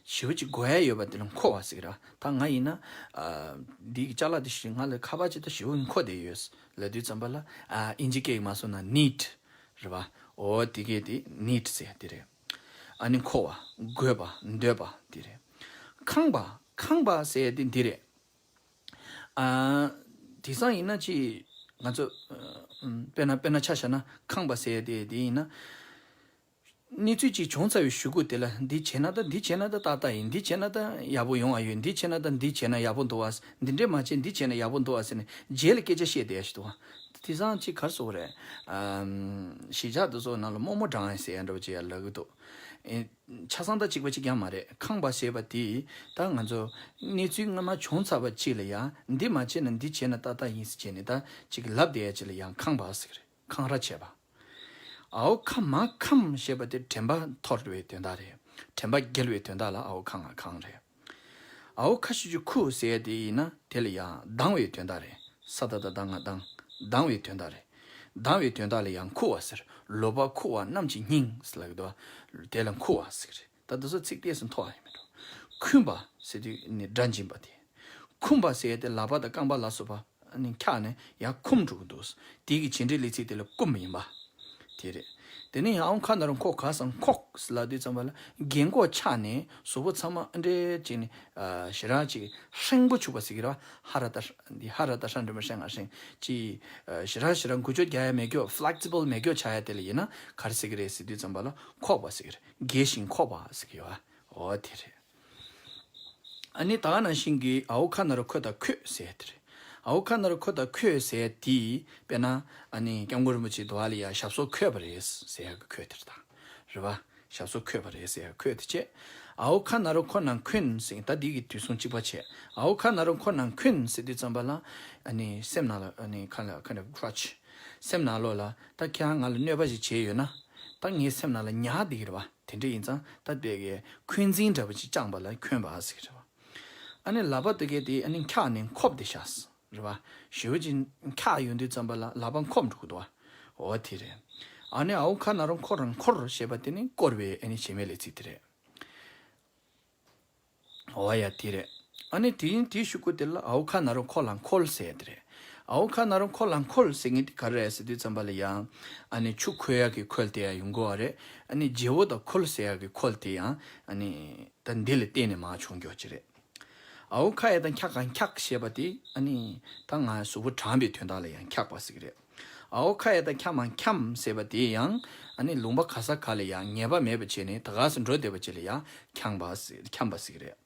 ཞེ་པོ་ཅིག་དགོས་ཡ་ཡོད་པ་དེ་ལ་མཁོ་བ་ཟེར་གི་རེད་བ། ད་ང་ཡིན་ན་ཨ་འདི་གི་ཅ་ལག་དེ་ཞིག་ང་ལ་ཁ་པར་ཅིག་ད་ཞེ་པོ་མཁོ་བསྡད་ཡོད་ལབ་དུས་ཙམ་པ་ལ་ཨ་ཨིན་ཇི་སྐད་ཡིག་མ་སོང་ན་ནིཌ་རེད་བ། འོ་དེ་གས་དེ་ནིཌ་ཟེར་ཡ་དེ་རེད། ཨ་ནི་མཁོ་བ། དགོས་པ། འདོད་པ་དེ་རེད། ཁེངས་པ། ཁེངས་པ་ཟེར་ཡ་དེ་འདི་རེད། ཨ། དེང་སང་ཡིན་ན་ཅི། ང་ཚོ་ཨ། དཔེར་ན་དཔེར་ན་ཆ་བཞག་ན་ཁེངས་པ་ཟེར་ཡ་དེ་དེ་ཡིན་ན། གནས་ཚུལ་ཅིག་བྱུང་ཚར་བའི་གཞུག་གུ་དེ་ལ་འདི་བྱས་ན་ད་འདི་བྱས་ན་ད་ཏག་ཏག་ཡིན། འདི་བྱས་ན་ད་ཡག་པོ་ཡོང་བ་ཡོད། འདི་བྱས་ན་ད་འདི་བྱས་ན་ཡག་པོ་འདུག་བ། འདི་འདྲས་མ་བྱས་འདི་བྱས་ན་ཡག་པོ་འདུག་བ་ཟེར་ནས་རྗེས་ལ་སྐད་ཆ་བཤད་བསྡད་ཡ་ཞིག་འདུག་བ། དེང་སང་ཅིག་ག་རེ་ཟེར་དགོས་རེད། ཨམ། གཞིས་ཆགས་དེ་ཚོ་ནང་ལ་རྨོ་མོ་བགྲང་ཡ་ཟེར་ཡ་འདྲ་བོ་ཅིག་ཡ་ལབ་གི་འདུག་ཨེ། ཆ་ཚང་ད་གཅིག་པ་གཅིག་རྐྱང་མ་རེད། ཁེངས་པ་ཞེས་པ་དེ་ད་ང་ཚོ་གནས་ཚུལ་སྔ་མ་བྱུང་ཚར་བ་གཅིག་ལ་ཡ་འདི་མ་བྱས་ན་འདི་བྱས་ན་ཏག་ཏག་ཡིན་ཟེར་བྱས་ནས་ད་ཅིག་ལབ་བསྡད་ཡ་ཅིག་ལ་ཡང་ཁེངས་པ་ཟེར་གི་རེད། འཁང་ར་བྱས་པ། ཨའོ་ཁ་མ་ཁམ་ཞེས་པ་དེ་དྲན་པ་འཐོར་བའི་དོན་དག་རེད། དྲན་པ་བརྒྱལ་བའི་དོན་དག་ལ་ཨའོ་ཁ་མ་ཁམ་རེད། ཨའོ་ཁ་ཤུ་ཅུ་ཁུ་ཟེར་ཡ་དེ་ཡིན་ན་དེ་ལ་ཡང་སྡང་བའི་དོན་དག་རེད། ས་ད་བཏགས་སྡ་ང་སྡང་། སྡང་བའི་དོན་དག་རེད། སྡང་བའི་དོན་དག་ལ་ཡང་ཁུ་བ་ཟེར། ལོ་པ་ཁུ་བ་རྣམས་ཀྱི་སྙིང་ཟེར་ལབ་ཀྱི་འདུག་བ། དེ་ལ་ཁུ་བ་ཟེར་གྱི་རེད། ད་དེ་ཚོ་ཚིག་ཏོག་ཙམ་མཐོ་བ་ཡིན་མི་འགྲོ། ཁུམ་པ་ཟེར་དུས་ནི་སྒྲ་འབྱིན་པ་དེ། ཁུམ་པ་ཟེར་ཡ་དེ་ལག་པ་དང་རྐང་པ་ལ་སོགས་པ་ནི་འཁྱག་ནས་ཡར་ཁུམ་འགྲོ་གི་འདུག་དེ་གི་བྱེད་འབྲེལ་ལས་ཚིག་དེ་ལ་ཀུམ་ཡིན་པ། དེ་རེད། དེ་ནས་ཡང་ཨའོ་ཁ་ན་རོ་ཁོ་ག་ས་ཁོག་ལབ་དུས་ཙམ་པ་ལ་རྒན་གོག་ཆགས་ནས་གཟུགས་པོ་ཚང་མ་ཨ་འདྲས་ཅིག་ནི་ཨ་ཞེ་དྲག་ཅིག་ཧྲེང་པོ་བྱུག་པ་ཟེར་གི་རེད་བ། ཧ་ར་ད་འདི་ཧ་ར་ད་ཧྲ་འགྲེང་བུ་ཧྲེང་ང་ཧྲེང་ཅིག་ཨ་ཞེ་དྲག་ཞེ་དྲག་འགུལ་སྐྱོད་རྒྱག་ཡ་མེད་སྐྱོ། ཕ་ལེག་སི་བལ་མེད་སྐྱོ་ཆགས་ཡ་དེ་ལ་ཡིན་ན་ག་རེ་ཟེར་གི་རེད་ཟེར་དུས་ཙམ་པ་ལ་ཁོག་པ་ཟེར་གི་རེད། རྒས་ཤིང་ཁོག་པ་ཟེར་གི་ཡོད་བ། འོ་དེ་རེད། ཨ་ནི་ད་ག་ནང་བཞིན་གྱི་ཨའོ་ཁ་ན་རོ་ཁོ་དང་ཁོས་ཟེར་ཡ་དེ་རེད། ཨའོ་ཁ་ན་རོ་ཁོ་དང་ཁོས་ཟེར་ཡ་དེ་དཔེར་ན་ཨ་ནི་སྐྱབས་མགོན་རིན་པོ་ཆེ་འདུལ་བ་ལ་ཡ་ཞབས་སོར་འཁོད་པ་རེད་ཟེར་ཡ་གི་ཁོས་དེ་རེད་ད། རེད་བ། ཞབས་སོར་འཁོད་པ་རེད་ཟེར་ཡ་ཁོས་དེ་བྱས། ཨའོ་ཁ་ན་རོ་ཁོ་ན་ཁོན་ཟེར་ད་འདི་གི་དུས་གསུང་གཅིག་པ་བྱས། ཨའོ་ཁ་ན་རོ་ཁོ་ན་ཁོན་ཟེར་དུས་ཙམ་པ་ལ་ཨ་ནི་སེམས་ནང་ལ་ཨ་ནི་ཁ་ལ་ཁ་ན་ཁྲ་ཆི། སེམས་ནང་ལོགས་ལ་ད་ཁྱེད་རང་ང་ལ་གནོད་པ་ཞིག་བྱས་ཡོད་ན་ད་ངའི་སེམས་ནང་ལ་ཉར་བསྡད་ཀྱི་རེད་བ། དེ་འདྲ་ཡིན་ཙང་ད་དཔེ་གའི་འཁོན་འཛིན་འདྲ་པོ་ཅིག་བཅངས་པ་ལ་འཁོན་པ་ཟེར་གྱི་རེད་བ། ཨ་ནི་ལག་པ་དེ་གའི་དེ་ཨ་ནི་འཁྱག་ནས་འཁོབ་སྟེ་བཞག་རེད་བ། ཞེ་པོ་ཅིག་འཁྱག་ཡོང་དུས་ཙམ་པ་ལ་ལག་པ་འཁོབ་འགྲོ་གི་འདུག་བ། འོ་དེ་རེད། ཨ་ནི་ཨའོ་ཁ་ན་རོ་འཁོར་འཁོར་ཞེས་པ་དེ་ནི་བསྐོར་བའི་ཨ་ནི་བྱེད་མེད་ལས་ཚིག་དེ་རེད། འོ་ཡ་དེ་རེད། ཨ་ནི་དེ་ཡིན་དེའི་གཞུག་གུ་དེ་ལ་ཨའོ་ཁ་ན་རོ་ཁོ་ལ་འཁོལ་ཟེར་ཡ་དེ་རེད། ཨའོ་ཁ་ན་རོ་ཁོ་ལ་འཁོལ་ཟེར་མཁན་དེ་ག་རེ་རེད་ཟེར་དུས་ཙམ་པ་ལ་ཡང་ཨ་ནི་ཆུ་ཁོལ་ཡག་གི་ཁོལ་དེ་ཡང་ཡོང་གི་ཡོད་རེད། ཨ་ནི་བརྗེ་བོ་དང་ཁོལ་ཟེར་ཡག་གི་ཁོལ་དེ་ཡང་ཨ་ནི་ད་འདི་ལ་བརྟེན་ནས་མར་བྱུང་ཡོད་ཀྱི་རེད། ཨའོ་ཁ་ཡ་བཏགས་འཁྱག་ག་འཁྱག་ཞེས་པ་དེ་ཨ་ནི་ད་ང་གཟུགས་པོ་གྲང་བའི་དོན་དག་ལ་ཡང་འཁྱག་པ་ཟེར་གི་རེད། ཨའོ་ཁ་ཡ་བཏགས་འཁྱམ་མ་འཁྱམ་ཟེར་བ་དེ་ཡང་ཨ་ནི་ལུང་པ་ག་ས་ག་ལ་ཡང་ངེས་པ་མེད་པ་བྱས་ནས་ད་ག་སེ་འགྲོ་བསྡད་པ་ཅིག་ལ་ཡང་འཁྱམ་པ་ཟེར་འཁྱམ་པ་ཟེར་གི་རེད།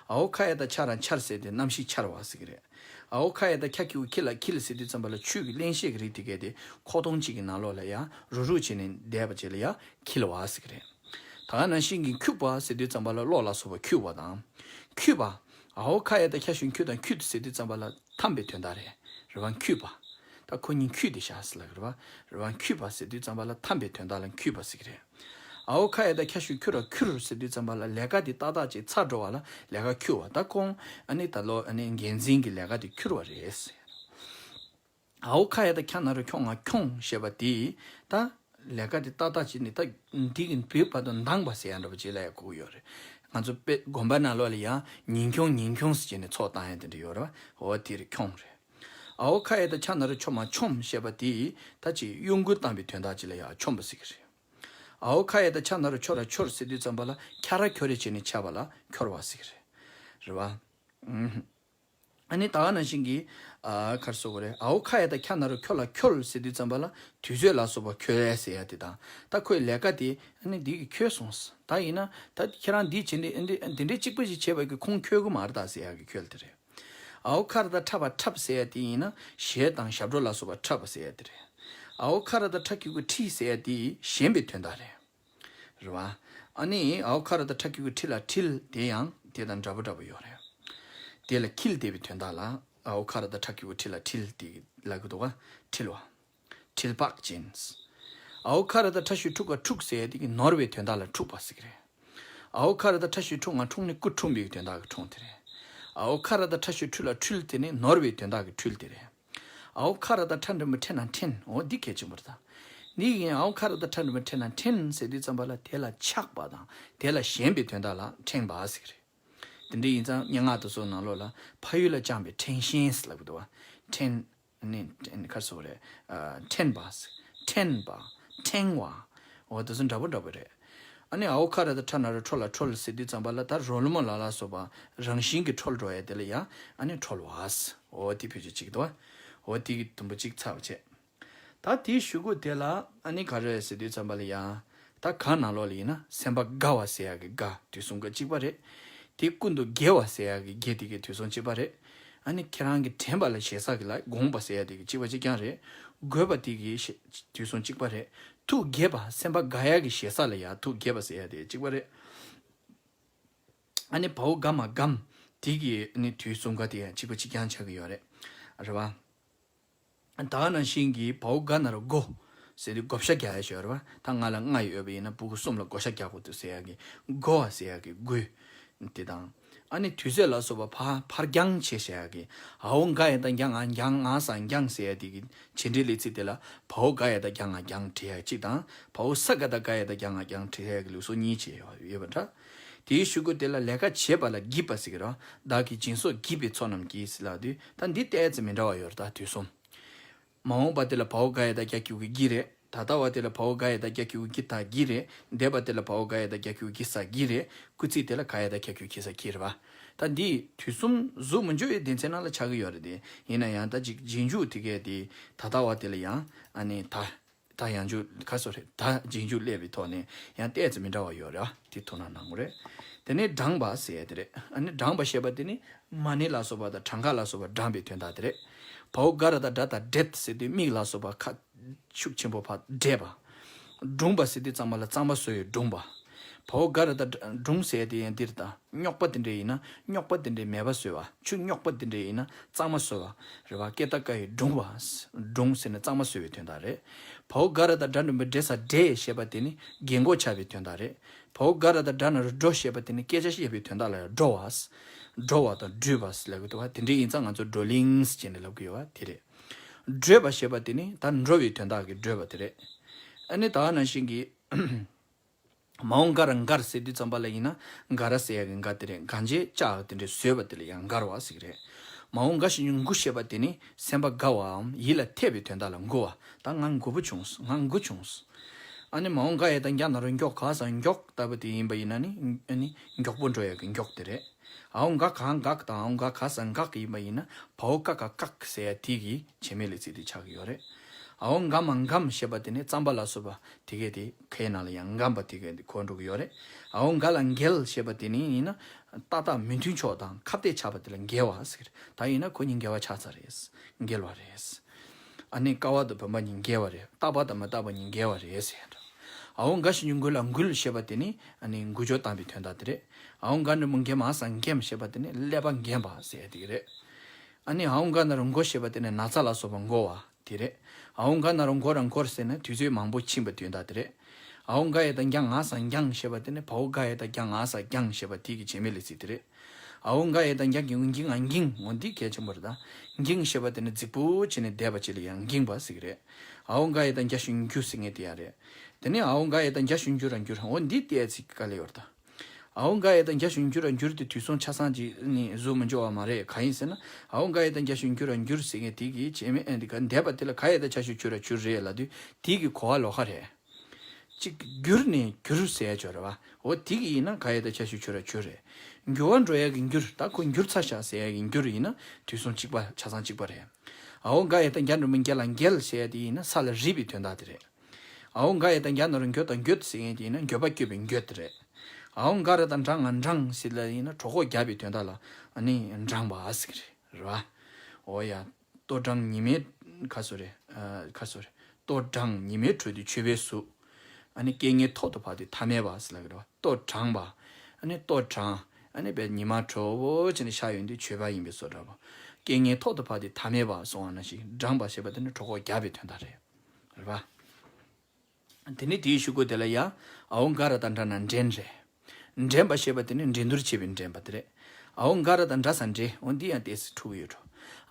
ཨའོ་ཁ་ཡ་བཏགས་འཆར་ར་འཆར་ཟེར་དེ་གནམ་གཤིས་འཆར་བ་ཟེར་གི་རེད། ཨའོ་ཁ་ཡ་བཏགས་འཁྱ་གི་གུ་འཁྱི་ལ་འཁྱིལ་ཟེར་དུས་ཙམ་པ་ལ་ཆུ་གི་གླེན་གཤེར་གྱི་རིགས་དེ་གས་དེ་ཁོག་སྟོང་གཅིག་གི་ནང་ལོགས་ལ་ཡང་རུག་རུག་བྱས་ནས་བསྡད་པ་ཅིག་ལ་ཡང་འཁྱིལ་བ་ཟེར་གི་རེད། ད་ག་ནང་བཞིན་གྱི་འཁྱུག་པ་ཟེར་དུས་ཙམ་པ་ལ་གློག་ལ་སོགས་པ་འཁྱུག་པ་དང་། འཁྱུད་པ། ཨའོ་ཁ་ཡ་བཏགས་འཁྱ་ཞབས་ཀྱུ་འཁྱུ་དང་འཁྱུད་ཟེར་དུས་ཙམ་པ་ལ་འཐམ་པའི་དོན་དག་རེད། རེད་བ། འཁྱུད་པ། ད་ཁོ་གཉིས་འཁྱུད་དེ་བཞག་ཟེར་ལབ་ཀྱི་རེད་བ། རེད་བ། འཁྱུད་པ་ཟེར་དུས་ཙམ་པ་ལ་འཐམ་པའི་དོན་དག་ལ་འཁྱུད་པ་ཟེར་གྱི་རེད། ཨའོ་ཁ་ཡ་བཏགས་འཁྱ་ཞབས་ཀྱུ་འཁྱུ་ར་འཁྱུར་ཟེར་དུས་ཙམ་པ་ལ་ལས་ཀ་དེ་ཏག་ཏག་ཅིག་ཚར་འགྲོ་བ་ལ་ལས་ཀ་འཁྱུར་བ། ད་ཁོང་ཨ་ནི་ད་ལོ་ཨ་ནི་འགན་འཛིན་གྱི་ལས་ཀ་དེ་འཁྱུར་བ་རེད་ཟེར། ཨའོ་ཁ་ཡ་བཏགས་འཁྱ་ན་རོ་འཁྱོ་ང་འཁྱོངས་ཞེས་པ་དེ་ད་ལས་ཀ་དེ་ཏག་ཏག་ཅིག་ནི་ད་འདི་གི་བོད་བར་དུ་འདང་བ་ཟེར་ཡ་འདྲ་པོ་ཅིག་ལ་ཡ་གོ་གི་ཡོད་རེད། ང་ཚོ་དཔེ་དགོན་པ་ནང་ལོགས་ལ་ཡང་ཉིན་འཁྱོངས་ཉིན་འཁྱོངས་ཟེར་བྱས་ནས་ཚོགས་བཏང་ཡ་དེ་འདྲ་ཡོད་རེད་བ། འོ་དེ་རེད། འཁྱོངས་རེད། ཨའོ་ཁ་ཡ་བཏགས་འཁྱ་ན་རོ་འཁྱོ་མ་འཁྱོམ་ཞེས་པ་དེ་ད་ཅིག་གཡོ་འགུལ་བཏང་བའི་དོན་དག་ཅིག་ལ་ཡ་འཁྱོམ་པ་ཟེར་གི་རེད། ཨའོ་ཁ་ཡ་བཏགས་འཁྱ་ན་རོ་འཁྱོ་ར་འཁྱོར་ཟེར་དུས་ཙམ་པ་ལ་འཁྱ་ར་འཁྱོ་རེ་བྱས་ནས་འཁྱར་བ་ལ་འཁྱོར་བ་ཟེར་གི་རེད། རེད་བ། ཨུམ། ཨ་ནི་ད་ག་ནང་བཞིན་གྱི་ཨ་ག་རེ་ཟེར་དགོས་རེད། ཨའོ་ཁ་ཡ་བཏགས་འཁྱ་ན་རོ་འཁྱོ་ལ་འཁྱོལ་ཟེར་དུས་ཙམ་པ་ལ་དུས་ཚོད་ལ་སོགས་པ་འཁྱོལ་ཟེར་ཡ་དེ་དང་། ད་ཁོའི་ལས་ཀ་དེ་ཨ་ནི་འདི་གི་འཁྱོལ་སོང་། ད་ཡིན་ན་ད་ཁྱེད་རང་འདི་བྱེད་འདི་འདི་འདི་འདྲའི་གཅིག་པ་ཞིག་བྱས་པ་གི་ཁོང་འཁྱོལ་གི་མ་རེད་ད་ཟེར་ཡ་གི་འཁྱོལ་དེ་རེད། ཨའོ་ཁ་ར་བཏགས་འཁྲབ་པ་འཁྲབ་ཟེར་ཡ་དེ་ཡིན་ན་གཞས་དང་ཞབས་བྲོ་ལ་སོགས་པ་འཁྲབ་པ་ཟེར་ཡ་དེ་རེད། ཨའོ་ཁ་ར་བཏགས་འཁྲ་གི་གུ་འཁྲི་ཟེར་ཡ་དེ་ཞེན་པའི་དོན་དག་རེད། རེད་བ། ཨ་ནི་ཨའོ་ཁ་ར་བཏགས་འཁྲ་གི་གུ་འཁྲི་ལ་འཁྲིལ་དེ་ཡང་དེ་དང་འདྲ་པོ་འདྲ་པོ་ཡོད་རེད། དེ་ལ་འཁྱིལ་བསྡད་པའི་དོན་དག་ལ་ཨའོ་ཁ་ར་བཏགས་འཁྲ་གི་གུ་འཁྲི་ལ་འཁྲིལ་དེ་ལབ་གི་འདུག་ག་འཁྲིལ་བ། འཁྲིལ་པག་ཅན། ཨའོ་ཁ་ར་བཏགས་འཁྲ་ཞབས་ཀྱུ་འཁྲུ་ག་འཁྲུག་ཟེར་ཡ་དེ་གི་ནོར་བའི་དོན་དག་ལ་འཁྲུག་པ་ཟེར་གི་རེད། ཨའོ་ཁ་ར་བཏགས་འཁྲ་ཞབས་ཀྱུ་འཁྲུ་ང་འཁྲུག་ནས་སྐུ་འཁྲུངས་པའི་དོན་དག་གི་འཁྲུངས་དེ་རེད། ཨའོ་ཁ་ར་བཏགས་འཁྲ་ཞབས་ཀྱུ་འཁྲུ་ལ་འཁྲུལ་དེ་ནི་ནོར་བའི་དོན་དག་གི་འཁྲུལ་དེ་རེད། ཨའོ་ཁ་ར་བཏགས་འཁྲ་འགྲེང་བུ་འཁྲེ་ན་འཁྲེན། འོ་འདི་གལ་ཆེན་པོ་རེད་ད། འདི་ཡིན་ཨའོ་ཁ་ར་བཏགས་འཁྲ་འགྲེང་བུ་འཁྲེ་ན་འཁྲེན་ཟེར་དུས་ཙམ་པ་ལ་དེ་ལ་ཆགས་པ་དང་དེ་ལ་ཞེན་པའི་དོན་དག་ལ་འཁྲེན་པ་ཟེར་གི་རེད། དེ་འདྲ་ཡིན་ཙང་སྙན་ངག་དེ་ཚོ་ནང་ལོགས་ལ་ཕ་ཡུལ་ལ་བཅངས་པའི་འཁྲེན་ཞེན་ཟེར་ལབ་གི་འདུག་བ། འཁྲེན། ནི་ག་རེ་ཟེར་དགོས་རེད། ཨ། འཁྲེན་པ། འཁྲེན་པ། འཁྲེང་བ། འོ་དེ་ཚོ་འདྲ་པོ་འདྲ་པོ་རེད། ཨ་ནི་ཨའོ་ཁ་ར་བཏགས་འཁྲ་ན་རོ་འཁྲོ་ལ་འཁྲོལ་ཟེར་དུས་ཙམ་པ་ལ་ད་རོལ་མོ་ལ་ལ་སོགས་པ་རང་བཞིན་གྱིས་འཁྲོལ་འགྲོ་ཡ་དེ་ལ་ཡང་ཨ་ནི་འཁྲོལ་བ། འོ་དེ་བེད་སྤྱོད་བྱེད་ཀྱི་འདུག་བ། འོ་དེ་གི་དུམ་བུ་གཅིག་ཚར་བ་བྱས། ད་དེའི་གཞུག་གུ་དེ་ལ་ཨ་ནི་ག་རེ་ཟེར་དུས་ཙམ་པ་ལ་ཡང་། ད་ག་ནང་ལོགས་ལ་ཡིན་ན་སེམས་པ་དགའ་བ་ཟེར་ཡག་གི་དགའ་དུས་གསུམ་ཀ་གཅིག་པ་རེད། དེ་ཀུན་ཏུ་དགེ་བ་ཟེར་ཡག་གི་དགེ་དེ་གའི་དུས་གསུམ་གཅིག་པ་རེད། ཨ་ནི་ཁྱེད་རང་གི་དྲན་པ་ལ་ཞེ་ས་གི་ལ་དགོངས་པ་ཟེར་ཡག་དེ་གི་གཅིག་པ་གཅིག་རྐྱང་རེད། དགོས་པ་དེ་གི་ཞེ་དུས་གསུམ་གཅིག་པ་རེད། ཐུགས་དགྱེས་པ་སེམས་པ་དགའ་ཡག་གི་ཞེ་ས་ལ་ཡང་ཐུགས་དགྱེས་པ་ཟེར་ཡག་དེ་གཅིག་པ་རེད། ཨ་ནི་བའོ་དགའ་མ་དགའམ་དེ་གི་ཨ་ནི་དུས་གསུམ་ཀ་དེ་ཡང་གཅིག་པ་གཅིག་རྐྱང་ཆགས་གི་ཡོད་རེད། རེད་བ། ད་ག་ནང་བཞིན་གྱི་བའོ་དགའ་ན་རོ་དགོ་ཟེར་དུས་བགོ་བཤའ་རྒྱག་ཡ་ཞིག་ཡོད་རེད་བ། ད་ང་ལ་ལྔ་ཡོད་པ་ཡིན་ན་ཕྲུ་གུ་གསུམ་ལ་བགོ་བཤའ་རྒྱག་དགོས་འདུག་ཟེར་ཡག་གི་དགོ་བ་ཟེར་ཡག་གི་དགོས། དེ་དང་། ཨ་ནི་དུས་ཚོད་ལ་སོགས་པ་ཕར་ཕར་འགྱངས་བྱས་བྱ་ཡག་གི་ཨའོ་འགའ་ཡ་ད་འགྱངས་ང་འགྱངས་ང་ས་འགྱངས་ཟེར་ཡག་དེ་གི་བྱེད་འབྲེལ་ལས་ཚིག་དེ་ལ་བའོ་འགའ་ཡ་ད་འགྱངས་ང་འགྱངས་བྲིས་ཡག་གཅིག་དང་བའོ་ས་ག་ད་འགའ་ཡ་ད་འགྱངས་ང་འགྱངས་བྲིས་ཡག་གི་ལུགས་སྲོལ་གཉིས་བྱས་ཡོད་པ་འདྲ། དེའི་གཞུག་གུ་དེ་ལ་ལས་ཀ་བྱེད་པ་ལ་བགྱིས་པ་ཟེར་གི་རེད་བ། བདག་གིས་སྦྱིན་སོགས་བགྱིས་པའི་ཚོགས་རྣམས་ཀྱིས་ཟེར་ལབ་དུས་ད་འདི་ཏོག་ཙམ་མི་འདྲ་བ་ཡོད་རེད་ད་དུས་གསུམ། མ་འོངས་པ་དེ་ལ་བའོ་འགའ་ཡ་ད་འགྱ་གི་གུ་གི་བགྱི་རེད། ད་ལྟ་བ་དེ་ལ་བའོ་འགའ་ཡ་ད་འགྱ་གི་གུ་གི་ད་བགྱི་རེད། འདས་པ་དེ་ལ་བའོ་འགའ་ཡ་ད་འགྱ་གི་གུ་གི་ས་གི་རེད། སྐུལ་ཚིག་དེ་ལ་ག་ཡ་ད་འགྱ་གི་གུ་གི་ས་གི་རེད་བ། ད་འདི་དུས་གསུམ་གཟུགས་མི་འཇུག་པའི་སྡེ་ཚན་ནང་ལ་ཆགས་ཀྱི་ཡོད་རེད་དེ། ཡིན་ན་ཡང་ད་ཅིག་རྗེས་འཇུག་དེ་གས་དེ་ད་ལྟ་བ་དེ་ལ་ཡང་ཨ་ནི་ད། ད་ཡང་འཇུག་ག་སོ་རེད། ད་རྗེས་འཇུག་སླེབས་པའི་ཐོག་ནས་ཡང་ཏོག་ཙམ་མི་འདྲ་བ་ཡོད་རེད་བ། དེ་ཐུགས་སྣང་གནང་དགོས་རེད། དེ་ནས་བགྲངས་པ་ཟེར་ཡ་དེ་རེད། ཨ་ནི་བགྲངས་པ་ཞེས་པ་དེ་ནི་མ་ཎི་ལ་སོགས་པ་དང་གྲངས་ཀ་ལ་སོགས་པ་བགྲངས་པའི་དོན་དག་དེ་རེད། བའོ་དགའ་ར་ད་དགྲ་དང་འདྲེད་ཟེར་དུས་མིག་ལ་སོགས་པ་ཁ་ཤུགས་ཆེན་པོ་ཕར་བགྲད་པ། བརྡུངས་པ་ཟེར་དུས་གཙང་མ་ལ་གཙང་མ་བཟོ་བའི་བརྡུངས་པ། བའོ་དགའ་ར་ད་བརྡུངས་ཟེར་དེ་ཡང་འདིར་ད་རྙོག་པ་དེ་འདྲ་ཡིན་ན་རྙོག་པ་དེ་འདྲའི་མེད་པ་བཟོ་བ། ཆུ་རྙོག་པ་དེ་འདྲ་ཡིན་ན་གཙང་མ་བཟོ་བ་རེད་བ། ཀྱེ་ད་ཀ་ཡི་བརྡུངས་པ། བརྡུངས་ཟེར་ན་གཙང་མ་བཟོ་བའི་དོན་དག་རེད། བའོ་དགའ་ར་ད་དགྲ་འགྲེང་བུ་འདྲེ་ས་འདྲེ་ཞེས་པ་དེ་ནི་རྒན་གོག་ཆགས་པའི་དོན་དག་རེད། བའོ་དགའ་ར་ད་དགྲ་ན་རོ་འགྲོ་ཞེས་པ་དེ་ནི་སྐད་ཆ་བཤད་པའི་དོན་དག་ལ་འགྲོ་བ། འགྲོ་བ་དང་བགྲོད་པ་ལབ་ཀྱི་འདུག་བ། དེ་འདྲ་ཡིན་ཙང་ང་ཚོ་བགྲོ་གླེང་ཟེར་ནས་ལབ་ཀྱི་ཡོད་བ་དེ་རེད། བགྲོད་པ་ཞེས་པ་དེ་ནི་ད་འགྲོ་བའི་དོན་དག་གི་བགྲོད་པ་དེ་རེད། ཨ་ནི་ད་ག་ནང་བཞིན་གྱི། མ་འོངས་འགར་འགར་ཟེར་དུས་ཙམ་པ་ལ་ཡིན་ན་འགར་ཟེར་ཡ་གི་འགར་དེ་རེད། འགར་འཇེ་ལྕགས་དེ་འདྲས་བཟོས་པ་དེ་ལ་ཡང་འགར་བ་ཟེར་གི་རེད། མ་འོངས་འགའ་ཞིག་མགུ་ཞེས་པ་དེ་ནི་སེམས་པ་དགའ་བའམ་ཡིད་ལ་འཐད་པའི་དོན་དག་ལ་མགུ་བ། ད་ང་མགུ་པོ་བྱུང་སོང་། ང་མགུ་བྱུང་སོང་། ཨ་ནི་མ་འོངས་འགའ་ཡ་ད་འགྱ་ན་རོ་མགྱོགས་ག་ས་མགྱོགས་ལྟ་བུ་དེ་ཡིན་པ་ཡིན་ན་ནི་ཨ་ནི་མགྱོགས་པོ་འགྲོ་ཡ་གི་མགྱོགས་དེ་རེད། ཨའོ་འགའ་ག་འགག་དང་ཨའོ་འགའ་ག་ས་འགག་ཡིན་པ་ཡིན་ན་བའོ་ཀ་ག་བཀག་ཟེར་ཡ་དེ་གི་བྱེད་མེད་ལས་ཚིག་དེ་ཆགས་ཀྱི་ཡོད་རེད། ཨའོ་འགའ་མ་འགམ་ཞེས་པ་དེ་ནི་རྩམ་པ་ལ་སོགས་པ་དེ་གས་དེ་ཁའི་ནང་ལ་ཡང་འགམ་པ་དེ་གས་དེ་གོ་འགྲོ་གི་ཡོད་རེད། ཨའོ་འགའ་ལ་འགལ་ཞེས་པ་དེ་ནི་ཡིན་ན་ཏག་ཏག་མི་མཐུན་ཕྱོགས་དང་ཁ་གཏད་ཆགས་པ་དེ་ལ་འགལ་བ་ཟེར་གི་རེད། ད་ཡིན་ན་ཁོ་གཉིས་འགལ་བ་ཆགས་ཚར་རེད། འགལ་བ་རེད། ཨ་ནི་ཀ་བ་དང་བུམ་པ་གཉིས་འགལ་བ་རེད། རྟག་པ་དང་མི་རྟག་པ་གཉིས་འགལ་བ་རེད་ཟེར་ཡ་འདྲ། ཨའོ་འགའ་ཞབས་ཀྱུ་འགུལ་ལ་འགུལ་ཞེས་པ་དེ་ནི་ཨ་ནི་འགུལ་སྐྱོད་བཏང་པའི་དོན་དག་དེ་རེད། ཨའོ་འགའ་འགྲེང་བུ་འགེ་མ་ས་འགེམ་ཞེས་པ་དེ་ནི་ཀླད་པ་འགེམ་པ་ཟེར་ཡ་དེ་རེད། ཨ་ནི་ཨའོ་འགའ་ན་རོ་འགོ་ཞེས་པ་དེ་ནི་ན་ཚ་ལ་སོགས་པ་འགོ་བ་དེ་རེད། ཨའོ་འགའ་ན་རོ་འགོ་ར་འགོར་ཟེར་ན་དུས་ཚོད་མང་པོ་ཕྱིན་པའི་དོན་དག་དེ་རེད། ཨའོ་འགའ་ཡ་དང་འགྱ་ང་ས་འགྱང་ཞེས་པ་དེ་ནི་བའོ་འགའ་ཡ་དང་འགྱ་ང་ས་འགྱང་ཞེས་པ་དེ་གི་བྱེད་མེད་ལས་ཚིག་དེ་རེད། ཨའོ་འགའ་ཡ་དང་འགྱ་གི་འུ་འགྱིང་ང་འགྱིང་འོ་འདི་གལ་ཆེན་པོ་རེད་ད། འགྱིང་ཞེས་པ་དེ་ནི་རྫིག་པོ་བྱས་ནས་བསྡད་པ་ཅིག་ལ་ཡང་འགྱིང་བ་ཟེར་གི་རེད། ཨའོ་འགའ་ཡ་དང་འགྱ་ཞབས་ཀྱུ་འགྱུ་ཟེར་མཁན་དེ་ཡང་རེད། དེ་ནི་ཨའོ་འགའ་ཡ་དང་འགྱ་ཞབས་ཀྱུ་འགྱུ་ར་འགྱུར་འོ་འདི་བལྟས་ཚིག་དཀའ་ལས་ཡོད་རེད་ད། ཨའོ་འགའ་ཡ་དང་འགྱ་ཞབས་ཀྱུ་འགྱུ་ར་འགྱུར་དེ་དུས་གསུམ་ཆ་ཚང་གཅིག་ནི་བཟོ་མི་འཇོག་པ་མ་རེད། གང་ཡིན་ཟེར་ན་ཨའོ་འགའ་ཡ་དང་འགྱ་ཞབས་ཀྱུ་འགྱུ་ར་འགྱུར་ཟེར་མཁན་དེ་གི་བྱེད་མེད་ཨེ་འདི་ག་འདས་པ་དེ་ལ་ག་ཡ་དང་ཆ་ཞབས་ཀྱུ་འགྱུ་ར་འགྱུར་རེད་ལབ་དུས་དེ་གི་གོ་བ་ལོགས་ཀ་རེད། གཅིག་འགྱུར་ནས་འགྱུར་ཟེར་ཡ་ཅིག་ཡོད་རེད་བ། འོ་དེ་གི་ཡིན་ན་ག་ཡ་དང་ཆ་ཞབས་ཀྱུ་འགྱུ་ར་འགྱུར་རེད། འགྱུར་བ་འགྲོ་ཡ་གི་འགྱུར་ད་ཁོ་འགྱུར་ཚར་ཤག་ཟེར་ཡ་གི་འགྱུར་ཡིན་ན་དུས་གསུམ་གཅིག་པ་ཆ་ཚང་གཅིག་པ་རེད། ཨའོ་འགའ་ཡ་དང་འགྱ་འགྲེང་བུ་འགྱེལ་ལ་འགྱེལ་ཟེར་ཡ་དེ་ཡིན་ན་ས་ལ་རིལ་བའི་དོན་དག་དེ་རེད། ཨའོ་འགའ་ཡ་དང་འགྱ་ན་རོ་འགྱོད་དང་འགྱོད་ཟེར་མཁན་དེ་ཡིན་ན་འགྱོད་པ་སྐྱོབ་པའི་འགྱོད་དེ་རེད། ཨའོ་འགའ་ར་དང་འགྲ་ང་འགྲང་ཟེར་ལ་ཡིན་ན་གྲོད་ཁོག་རྒྱགས་པའི་དོན་དག་ལ་ཨ་ནི་འགྲངས་པ་ཟེར་གི་རེད། རེད་བ། འོ་ཡ། ལྟོ་འགྲངས་ཉི་མའི་ཁ་སོ་རེད། ཨ་ཁ་སོ་རེད། ལྟོ་འགྲངས་ཉི་མའི་དྲོད་དུ་མཆོད་པའི་གཟུགས། ཨ་ནི་རྐྱེན་ངན་ཐོག་ཏུ་བབས་ཏེ་ཐ་མལ་པ་ཟེར་ལ་གི་རེད་བ། ལྟོ་འགྲངས་པ། ཨ་ནི་ལྟོ་འགྲངས། ཨ་ནི་བས་ཉི་མ་དྲོ་པོ་བྱས་ནས་ཤར་ཡོང་དུས་མཆོད་པ་ཡིན་པའི་བཟོ་འདྲ་པོ། རྐྱེན་ངན་ཐོག་ཏུ་བབས་ཏེ་ཐ་མལ་པ་སོང་བ་ནང་བཞིན་འགྲངས་པ་ཞེས་པ་དེ་ནི་གྲོད་ཁོག་རྒྱགས་པའི་དོན་དག་རེད། རེད་བ། དེ་ནས་དེའི་གཞུག་གུ་དེ་ལ་ཡ། ཨའོ་འགའ་ར་དང་འགྲ་ན་འགྲན་རེད། འགྲན་པ་ཞེས་པ་དེ་ནི་འགྲན་བསྡུར་བྱེད་པའི་འགྲན་པ་དེ་རེད། ཨའོ་འགའ་ར་དང་འདྲ་ས་འདྲེ་འོ་འདི་ཡང་ཏོག་ཙམ་འཁྲུག་གི་ཡོད་འགྲོ།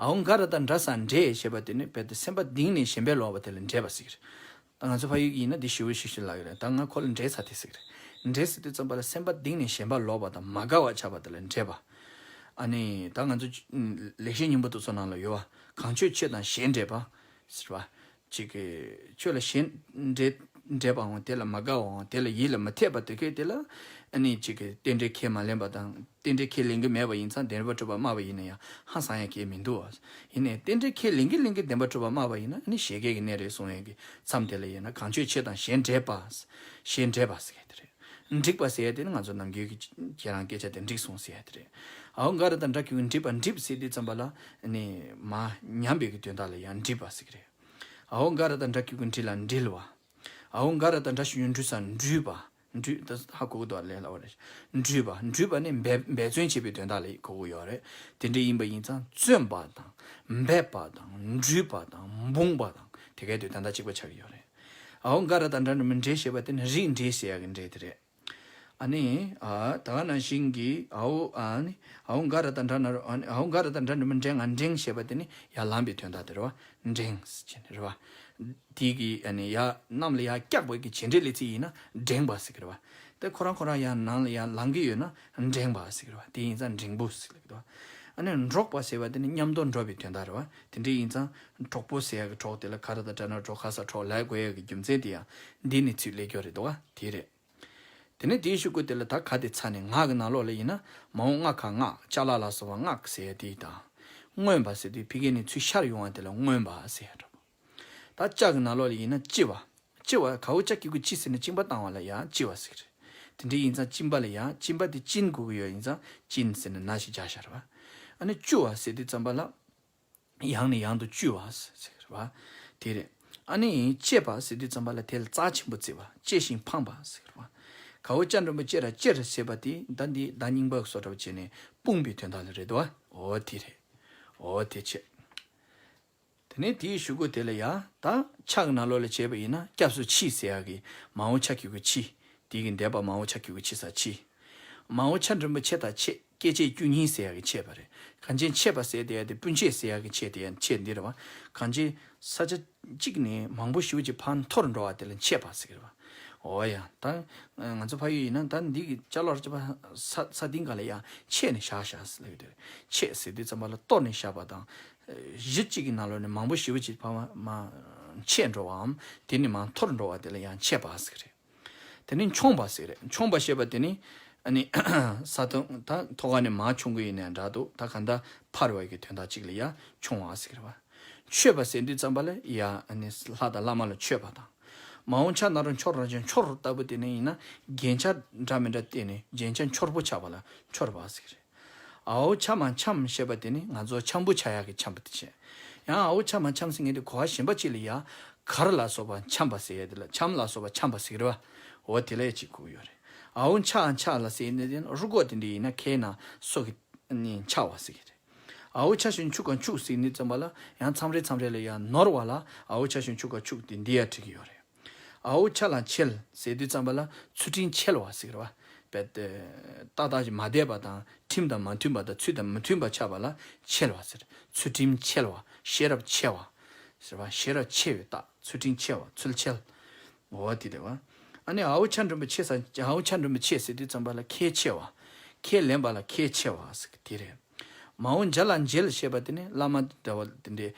ཨའོ་འགའ་ར་དང་འདྲ་ས་འདྲེ་ཞེས་པ་དེ་ནི་རྦད་དེ་སེམས་པ་གཏིང་ནས་ཞེན་པས་ལོག་པ་དེ་ལ་འདྲེ་པ་ཟེར་གི་རེད། ད་ང་ཚོ་ཕ་ཡུལ་གྱི་ཡིན་ན་འདི་ཞེ་པོ་ཞེ་ཞེ་ལབ་ཀྱི་རེད། ད་ང་ཁོ་ལ་འདྲེ་ཚར་དེ་ཟེར་གི་རེད། འདྲེ་ཟེར་དུས་ཙམ་པ་ལ་སེམས་པ་གཏིང་ནས་ཞེན་པ་ལོག་པ་དང་མ་དགའ་བ་ཆགས་པ་དེ་ལ་འདྲེ་པ། ཨ་ནི་ད་ང་ཚོ་ལེགས་བཤད་སྙིང་པོ་དེ་ཚོ་ནང་ལ་ཡོད་བ། གང་ཆོས་ཆོས་དང་ཞེན་འདྲེས་པ། ཟེར་བ། ཅིག་གི་ཆོས་ལ་ཞེན་འདྲེས་འདྲེས་པའང་དེ་ལ་མ་དགའ་བའང་དེ་ལ་ཡིད་ལ་མི་འཐད་པ་དེ་གས་དེ་ལ། ཨ་ནི་ཅིག་གི་རྟེན་འབྲེལ་ཁས་མ་ལེན་པ་དང་རྟེན་འབྲེལ་ཁས་ལེན་གི་མེད་པ་ཡིན་ཙང་བདེན་པར་གྲུབ་པ་སྨྲ་བ་ཡིན་ན་ཡང་ཧང་སང་ཡ་གང་ཡང་མི་འདུག་བ། ཡིན་ནའི་རྟེན་འབྲེལ་ཁས་ལེན་གི་ལེན་གི་བདེན་པར་གྲུབ་པ་སྨྲ་བ་ཡིན་ན་ཨ་ནི་བཞད་གད་ཀྱི་གནས་རེད་གསུང་ཡ་གི་མཚམས་དེ་ལ་ཡིན་ན་གང་ཆོས་ཆོས་དང་ཞེན་འདྲེས་པ། ཞེན་འདྲེས་པ་ཟེར་གི་དེ་རེད། འགྲིག་པ་ཟེར་ཡ་དེ་ནི་ང་ཚོ་ནམ་རྒྱུན་གྱི་ཁྱེད་རང་སྐད་ཆ་དེ་འགྲིག་སོང་ཟེར་ཡ་དེ་རེད། ཨའོ་འགའ་ར་དང་འདྲ་གི་འགྲིག་པ་འགྲིག་ཟེར་དུས་ཙམ་པ་ལ་ནི་མ་ཉམས་པའི་གི་དོན་དག་ལ་ཡང་འགྲིག་པ་ཟེར་གི་རེད། ཨའོ་འགའ་ར་དང་འདྲ་གི་འགྲིག་ལ་འགྲིལ་བ། ཨའོ་འགའ་ར་དང་འདྲ་ཞིག་འགྲུལ་ས་འགྲུལ་བ། འགྲུལ་ད་ཧ་གོ་གི་འདུག་ལས་སླ་བ་རེད། འགྲུལ་བ་འགྲུལ་བ་ནི་འབད་འབད་བརྩོན་བྱེད་པའི་དོན་དག་ལ་གོ་གི་ཡོད་རེད། དེ་འདྲ་ཡིན་པ་ཡིན་ཙང་བརྩོན་པ་དང་འབད་པ་དང་འགྲུལ་བ་དང་འབུངས་པ་དང་དེ་གའི་དོན་དག་གཅིག་པ་ཆགས་ཀྱི་ཡོད་རེད། ཨའོ་འགའ་ར་དང་འདྲ་འགྲུལ་མི་འདྲེ་ཞེས་པ་དེ་ནི་རིགས་འདྲེ་ཟེར་ཡ་གི་འདྲེ་དེ་རེད། ཨ་ནི། ཨ་ད་ག་ནང་བཞིན་གྱི་ཨའོ་ཨ་ནི་ཨའོ་འགའ་ར་དང་འདྲ་ན་རོ་ཨ་ནི་ཨའོ་འགའ་ར་དང་འདྲ་འགྲུལ་མི་འདྲེ་ང་འགྲེང་ཞེས་པ་དེ་ནི་ཡར་ལངས་པའི་དོན་དག་དེ་རེད་བ། འགྲེང་ཟེར་གྱི་ནི་རེད་བ། དེ་གི་ཨ་ནི་ཡར་གནམ་ལ་ཡར་བཀྱགས་པའི་གི་བྱེད་འབྲེལ་ལས་ཚིག་ཡིན་ན་འགྲེང་བ་ཟེར་གི་རེད་བ། དེ་ཁོ་རང་ཁོ་རང་ཡར་ནང་ལ་ཡར་ལངས་གི་ཡོད་ན་འགྲེང་བ་ཟེར་གི་རེད་བ། དེ་ཡིན་ཙང་འགྲེང་བུ་ཟེར་གི་རེད་བ། ཨ་ནི་འགྲོགས་པ་ཟེར་བ་དེ་ནི་མཉམ་དུ་འགྲོགས་པའི་དོན་དག་རེད་བ། དེ་འདྲ་ཡིན་ཙང་གྲོགས་པོ་ཟེར་ཡ་གི་གྲོགས་དེ་ལ་ག་ར་དང་འདྲ་ན་གྲོགས་ག་ས་གྲོགས་ལབ་དགོས་ཡ་གི་རྒྱུ་མཚན་དེ་ཡང་འདི་ནི་ཚུར་སླེབས་ཀྱི་རེད་འདུག་བ། དེ་རེད། དེ་ནས་དེའི་གཞུག་གུ་དེ་ལ་ད་ག་དེ་ཚ་ནས་ངག་གི་ནང་ལོགས་ལ་ཡིན་ན་མ་འོངས་ལྔ་ཁ་ལྔ་ཅ་ལག་ལ་སོགས་པ་ལྔ་ཟེར་ཡ་དེ་དང་། མངོན་པ་ཟེར་དུས་ཕ་གི་ནས་ཚུར་ཤར་ཡོང་བ་དེ་ལ་མངོན་པ་ཟེར་ཡ་འདྲ་པོ། ད་ཅ་གི་ནང་ལོགས་ལ་ཡིན་ན་ལྕི་བ། ལྕི་བ་གའོ་ཅ་གི་གུ་ལྕི་ཟེར་ན་གཅིན་པ་བཏང་བ་ལ་ཡང་ལྕི་བ་ཟེར། དེ་འདྲ་ཡིན་ཙང་གཅིན་པ་ལ་ཡང་གཅིན་པ་དེ་གཅིན་དགོས་ཀྱི་ཡོད་ཡིན་ཙང་གཅིན་ཟེར་ནས་ན་ཞིག་སྦྱར་བཞག་རེད་བ། ཨ་ནི་བཅུ་བ་ཟེར་དུས་ཙམ་པ་ལ། ཡང་ནས་ཡང་དུ་བཅུ་བ་ཟེར་བ། དེ་རེད། ཨ་ནི་གཅེས་པ་ཟེར་དུས་ཙམ་པ་ལ་དེ་ལ་རྩ་ཆེན་པོ་བརྩི་བ། གཅེས་ཤིང་ཕངས་པ་ཟེར་བ། གའོ་ཅ་འགྲེང་བུ་གཅེས་ར་གཅེར་ཟེར་བ་དེ་ད་འདི་ད་རྙིང་པ་སོགས་འདྲ་བོ་བྱས་ནས་སྤུངས་པའི་དོན་དག་ལ་རེད་དོ། འོ་དེ་རེད། འོ་དེ་བྱས། དེ་ནས་དེའི་གཞུག་གུ་དེ་ལ་ཡ་ད་ཆ་གི་ནང་ལོགས་ལ་བྱས་པ་ཡིན་ན་སྐྱབས་སུ་མཆི་ཟེར་ཡ་གི་མ་འོངས་ཆ་གི་གུ་མཆི། དེ་གི་འདས་པ་མ་འོངས་ཆ་གི་གུ་མཆི་ས་མཆི། མ་འོངས་ཆ་འགྲེང་བུ་ཆེ་དང་ཆེ། སྐྱེ་མཆེད་དཀྱུས་གཉིས་ཟེར་ཡ་གི་མཆེད་པ་རེད། གངས་ཅན་མཆེད་པ་ཟེར་དེ་ཡ་དེ་སྤུན་མཆེད་ཟེར་ཡ་གི་མཆེད་དེ་ཡ་མཆེད་འདི་རེད་བ། གངས་ཅན་ས་ཆ་གཅིག་ནས་མང་པོ་ཞེ་པོ་ཅིག་ཕར་འཐོར་འགྲོ་བ་དེ་ལ་མཆེད་པ་ཟེར་གི་རེད་བ། འོ་ཡ་ད་ང་ཚོ་ཕ་ཡུལ་ཡིན་ན་ད་འདི་གི་ཅ་ལག་ཅ་པ་ས་ས་སྟེང་ག་ལ་ཡ་མཆེད་ནས་བཞག་བཞག་ཟེར་གི་རེད། མཆེད་ཟེར་དུས་ཙམ་པ་ལ་གཏོར་ནས་བཞག་པ་དང་། གཞི་གཅིག་གི་ནང་ལོགས་ནས་མང་པོ་ཞེ་པོ་ཅིག་ཕར་མ་མ་མཆེད་འགྲོ་བའམ་དེ་ནས་མར་འཐོར་འགྲོ་བ་དེ་ལ་ཡང་མཆེད་པ་ཟེར་གི་རེད། དེ་ནས་མཆོངས་པ་ཟེར་རེད། མཆོངས་པ་ཞེས་པ་དེ་ནི། ཨ་ནི་ས་དང་ད་ཐོག་ཁ་ནས་མར་མཆོང་གི་ཡིན་ནའི་འདྲ་འདུག་ད་གང་ལྟར་འཕར་བའི་གི་དོན་དག་ཅིག་ལ་ཡ་མཆོང་བ་ཟེར་གི་རེད་བ། མཆོད་པ་ཟེར་དུས་ཙམ་པ་ལ་ཡ་ཨ་ནི་ལྷ་དང་བླ་མ་ལ་མཆོད་པ་དང་། མ་འོངས་ཆ་ན་རོ་འཆོར་ར་ཅན་འཆོར་ལྟ་བུ་དེ་ནི་ཡིན་ན་རྒྱན་ཆ་འདྲ་མི་འདྲ་བསྟན་ནས་རྒྱན་ཆ་འཆོར་པོ་ཆགས་པ་ལ་འཆོར་བ་ཟེར་གི་རེད། འ་འོ་ཆ་མ་འཆམ་ཞེས་པ་དེ་ནི་ང་ཚོ་འཆམ་པོ་ཆགས་ཡག་གི་འཆམ་པོ་དེ་བྱས། ཡང་འ་འོ་ཆ་མ་འཆམ་ཟེར་མཁན་དེ་གོ་བ་གཞན་པ་ཅིག་ལ་ཡ་གར་ལ་སོགས་པ་འཆམ་པ་ཟེར་ཡ་དེ་ལ་འཆམ་ལ་སོགས་པ་འཆམ་པ་ཟེར་གི་རེད་བ། འོ་དེ་ལ་ཡ་ཅིག་གོ་གི་ཡོད་རེད། འ་འོ་ཆ་འ་ཆ་ལ་ཟེར་ནི་དེ་ནི་རུ་ཀོ་དེ་འདྲ་ཡིན་ན་ཁའི་ནང་སོ་གི་ནི་འཆ་བ་ཟེར་གི་རེད། འ་འོ་ཆ་ཞིང་ཆུ་ག་འཆུག་ཟེར་ནི་ཙམ་པ་ལ་ཡང་མཚམས་རེ་མཚམས་རེ་ལ་ཡ་ནོར་བ་ལ་འ་འོ་ཆ་ཞིང་ཆུ་ག་འཆུག་དེ་འདི་ཡ་བྲིས་གི་ཡོད་རེད། འ་འོ་ཆ་ལ་འཆལ་ཟེར་དུས་ཙམ་པ་ལ་ཚུལ་ཁྲིམས་འཆལ་བ་ཟེར་གི་རེད་བ། རྦད་དེ་ཏག་ཏག་ཅིག་མ་བསྡད་པ་དང་ཁྲིམས་དང་མ་མཐུན་པ་དང་ཚུལ་དང་མི་མཐུན་པ་ཆགས་པ་ལ་འཆལ་བ་ཟེར། ཚུལ་ཁྲིམས་འཆལ་བ། ཤེས་རབ་འཆལ་བ་ཟེར་བ། ཤེས་རབ་འཆལ་བའི་རྟགས། ཚུལ་ཁྲིམས་འཆལ་བ། ཚུལ་འཆལ། འོ་དེ་རེད་བ། ཨ་ནི་འ་འོ་ཆ་འགྲེང་བུ་ཆེ་ས་འ་འོ་ཆ་འགྲེང་བུ་ཆེ་ཟེར་དུས་ཙམ་པ་ལ་ཁས་འཆེ་བ། ཁས་ལེན་པ་ལ་ཁས་འཆེ་བ་ཟེར་གི་དེ་རེད། མ་འོ་འཇའ་ལ་འཇལ་ཞེས་པ་དེ་ནི་བླ་མ་འདྲ་བ་དེ་འདྲའི་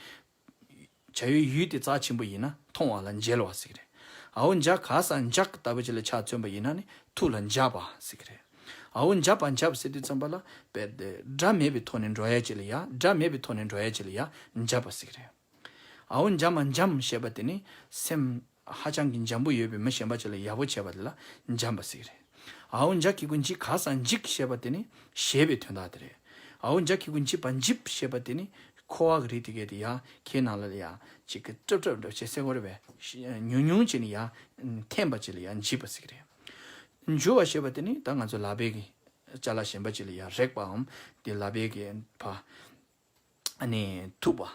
བྱ་བའི་ཡུལ་དེ་རྩ་ཆེན་པོ་ཡིན་ན་མཐོང་བ་ལ་འཇལ་བ་ཟེར་གི་རེད། འ་འོ་འཇའ་ག་ས་འཇག་ལྟ་བུ་ཅིག་ལ་ཆ་མཚོན་པ་ཡིན་ན་ནི་ཐུགས་ལ་འཇག་པ་ཟེར་གི་རེད། འ་འོ་འཇག་པ་འཇག་ཟེར་དུས་ཙམ་པ་ལ་རྦད་དེ་སྒྲ་མེད་པའི་ཐོག་ནས་འགྲོ་ཡ་ཅིག་ལ་ཡ་སྒྲ་མེད་པའི་ཐོག་ནས་འགྲོ་ཡ་ཅིག་ལ་ཡ་འཇག་པ་ཟེར་གི་རེད། འ་འོ་འཇམ་མ་འཇམ་ཞེས་པ་དེ་ནི་སེམས་ཧ་ཅང་གི་འཇམ་པོ་ཡོད་པའི་མི་གཞན་པ་ཅིག་ལ་ཡག་པོ་བྱས་པ་དེ་ལ་འཇམ་པ་ཟེར་གི་རེད། འ་འོ་འཇ་གི་གུ་འཇིག་ག་ས་འཇིག་ཞེས་པ་དེ་ནི་ཞེས་པའི་དོན་དག་དེ་རེད། འ་འོ་འཇ་གི་གུ་འཇིབ་པ་འཇིབ་ཞེས་པ་དེ་ནི་འཁོར་བ་གི་རིགས་དེ་གས་དེ་ཡ་ཁའི་ནང་ལ་ཡ་ཅིག་གི་ཀྲབ་ཀྲབ་འདྲ་བྱེད་སེ་འཁོར་བས་ཉུང་ཉུང་ཅིག་ནི་ཡ་འཐེན་པ་ཅིག་ལ་ཡ་འཇིབ་པ་ཟེར་གི་རེད། འཇུ་བ་ཞེས་པ་དེ་ནི་ད་ང་ཚོ་ལག་པའི་གི་ཅ་ལག་གཞན་པ་ཅིག་ལ་ཡ་རེག་པའམ་དེ་ལག་པའི་གི་ཕ། ཨ་ནི་ཐུག་པ།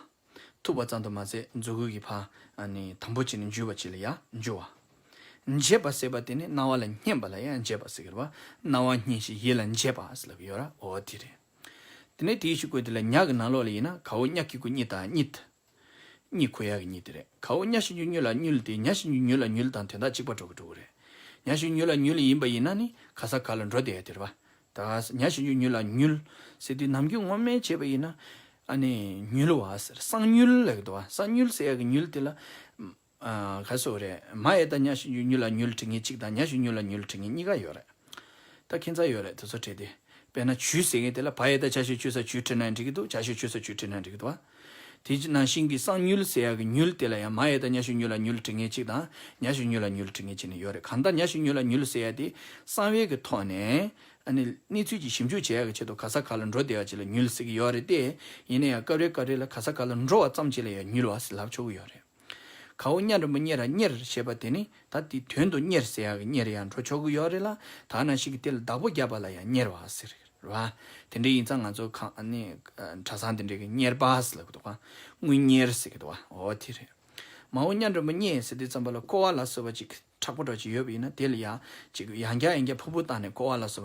ཐུག་པ་ཙམ་དུ་མ་ཟད་མཛུ་གུ་གི་ཕ། ཨ་ནི་དམ་པོ་བྱས་ནས་འཇུ་བ་ཅིག་ལ་ཡང་འཇུ་བ། འཇེབས་པ་ཟེར་བ་དེ་ནི་རྣ་བ་ལ་སྙན་པ་ལ་ཡང་འཇེབས་པ་ཟེར་གི་རེད་བ། རྣ་བ་སྙན་ཞིང་ཡིད་ལ་འཇེབས་པ་ཟེར་ལབ་ཀྱི་ཡོད་ར། འོ་དེ་རེད། དེ་ནས་དེའི་གཞུག་གུ་དེ་ལ་ཉ་གི་ནང་ལོགས་ལ་ཡིན་ན་ག་འོ་ཉ་གི་གུ་གཉིད་དང་གཉིད། གཉིད་ཁུག་ཡག་གི་གཉིད་དེ་རེད། ག་འོ་ཉ་ཞབས་ཀྱུ་ཉུ་ལ་ཉུལ་ཏེ་ཉ་ཞབས་ཀྱུ་ཉུ་ལ་ཉུལ་དང་དོན་དག་གཅིག་པ་འགྲོ་གི་འགྲོ་གི་རེད། ཉ་ཞབས་ཀྱུ་ཉུ་ལ་ཉུལ་ཡིན་པ་ཡིན་ན་ནི་ག་ས་ག་ལ་འགྲོ་བསྡད་ཡ་དེ་རེད་བ། ད་ཉ་ཞབས་ཀྱུ་ཉུ་ལ་ཉུལ་ཟེར་དུས་ནམ་རྒྱུན་ངོ་མས་བྱས་པ་ཡིན་ན། ཨ་ནི་ཉུལ་བ་ཟེར་གསང་ཉུལ་ལབ་ཀྱི་འདུག་བ། གསང་ཉུལ་ཟེར་ཡ་གི་ཉུལ་དེ་ལ། ཨ་ག་སོ་རེད། མ་ཡ་ད་ཉ་ཞབས་ཀྱུ་ཉུ་ལ་ཉུལ་བྲི་མཁན་གཅིག་དང་ཉ་ཞབས་ཀྱུ་ཉུ་ལ་ཉུལ་བྲི་མཁན་གཉིས་ཀ་ཡོད་རེད། ད་ཁྱད་མཚར་ཡོད་རེད་དེ་ཚོ་བྲིས་ཏེ། དཔེར་ན་ཇུས་ཟེར་མཁན་དེ་ལ་བ་ཡ་ད་ཇ་ཞབས་ཀྱུ་ཇུ་ས་ཇུ་བྲིས་ན་འགྲིག་གི་འདུག་ཇ་ཞབས་ཀྱུ་ཇུ་ས་ཇུ་བྲིས་ན་འགྲིག་གི་འདུག་བ། དེ་ནང་བཞིན་གྱི་གསང་ཉུལ་ཟེར་ཡ་གི་ཉུལ་དེ་ལ་ཡང་མ་ཡ་ད་ཉ་ཞབས་ཀྱུ་ཉུ་ལ་ཉུལ་བྲི་མཁན་གཅིག་དང་ཉ་ཞབས་ཀྱུ་ཉུ་ལ་ཉུལ་བྲི་མཁན་གཅིག་ནི་ཡོད་རེད། གང་ལྟར་ཉ་ཞབས་ཀྱུ་ཉུ་ལ་ཉུལ་ཟེར་ཡ་དེ་གསང་བའི་གི་ཐོག་ནས་ཨ་ནི་གནས་ཚུལ་གྱི་ཞིབ་འཇུག་བྱེད་ཡ་གི་ཆེད་དུ་ག་ས་ག་ལ་འགྲོ་བསྡད་ཡ་ཅིག་ལ་ཉུལ་ཟེར་གི་ཡོད་རེད་དེ། ཡིན་ན་ཡང་སྐབས་རེ་སྐབས་རེ་ལ་ག་ས་ག་ལ་འགྲོ་བ་ཙམ་ཅིག་ལ་ཡང་ཉུལ་བ་ཟེར་ལབ་ཆོག་གི་ཡོད་རེད། ག་འོ་ཉ་འགྲེང་བུ་གཉེར་ར་གཉེར་ཞེས་པ་དེ་ནི་ད་དེའི་དོན་དུ་གཉེར་ཟེར་ཡག་གི་གཉེར་ཡང་འགྲོ་ཆོག་གི་ཡོད་རེད་ལ། ད་ནང་བཞིན་གྱི་དེ་ལ་བདག་པོ་བརྒྱབ་པ་ལ་ཡང་གཉེར་བ་ཟེར་རེད་བ། དེ་འདྲ་ཡིན་ཙང་ང་ཚོ་གང་ཨ་ནི་གྲྭ་ཚང་དེ་འདྲ་གི་གཉེར་པ་ཟེར་ལབ་ཀྱི་འདུག་ག་དངུལ་གཉེར་ཟེར་གྱི་འདུག་ག་འོ་དེ་རེད། མ་འོ་ཉ་འགྲེང་བུ་གཉེ་ཟེར་དུས་ཙམ་པ་ལ་ཀོ་བ་ལ་སོགས་པ་ཅིག་མཁྲེགས་པོ་འདྲ་ཅིག་ཡོད་པ་ཡིན་ན་དེ་ལ་ཡང་ཅིག་ཡང་བསྐྱར་ཡང་བསྐྱར་ཕུར་བུ་བཏང་ནས་ཀོ་བ་ལ་སོགས་པ།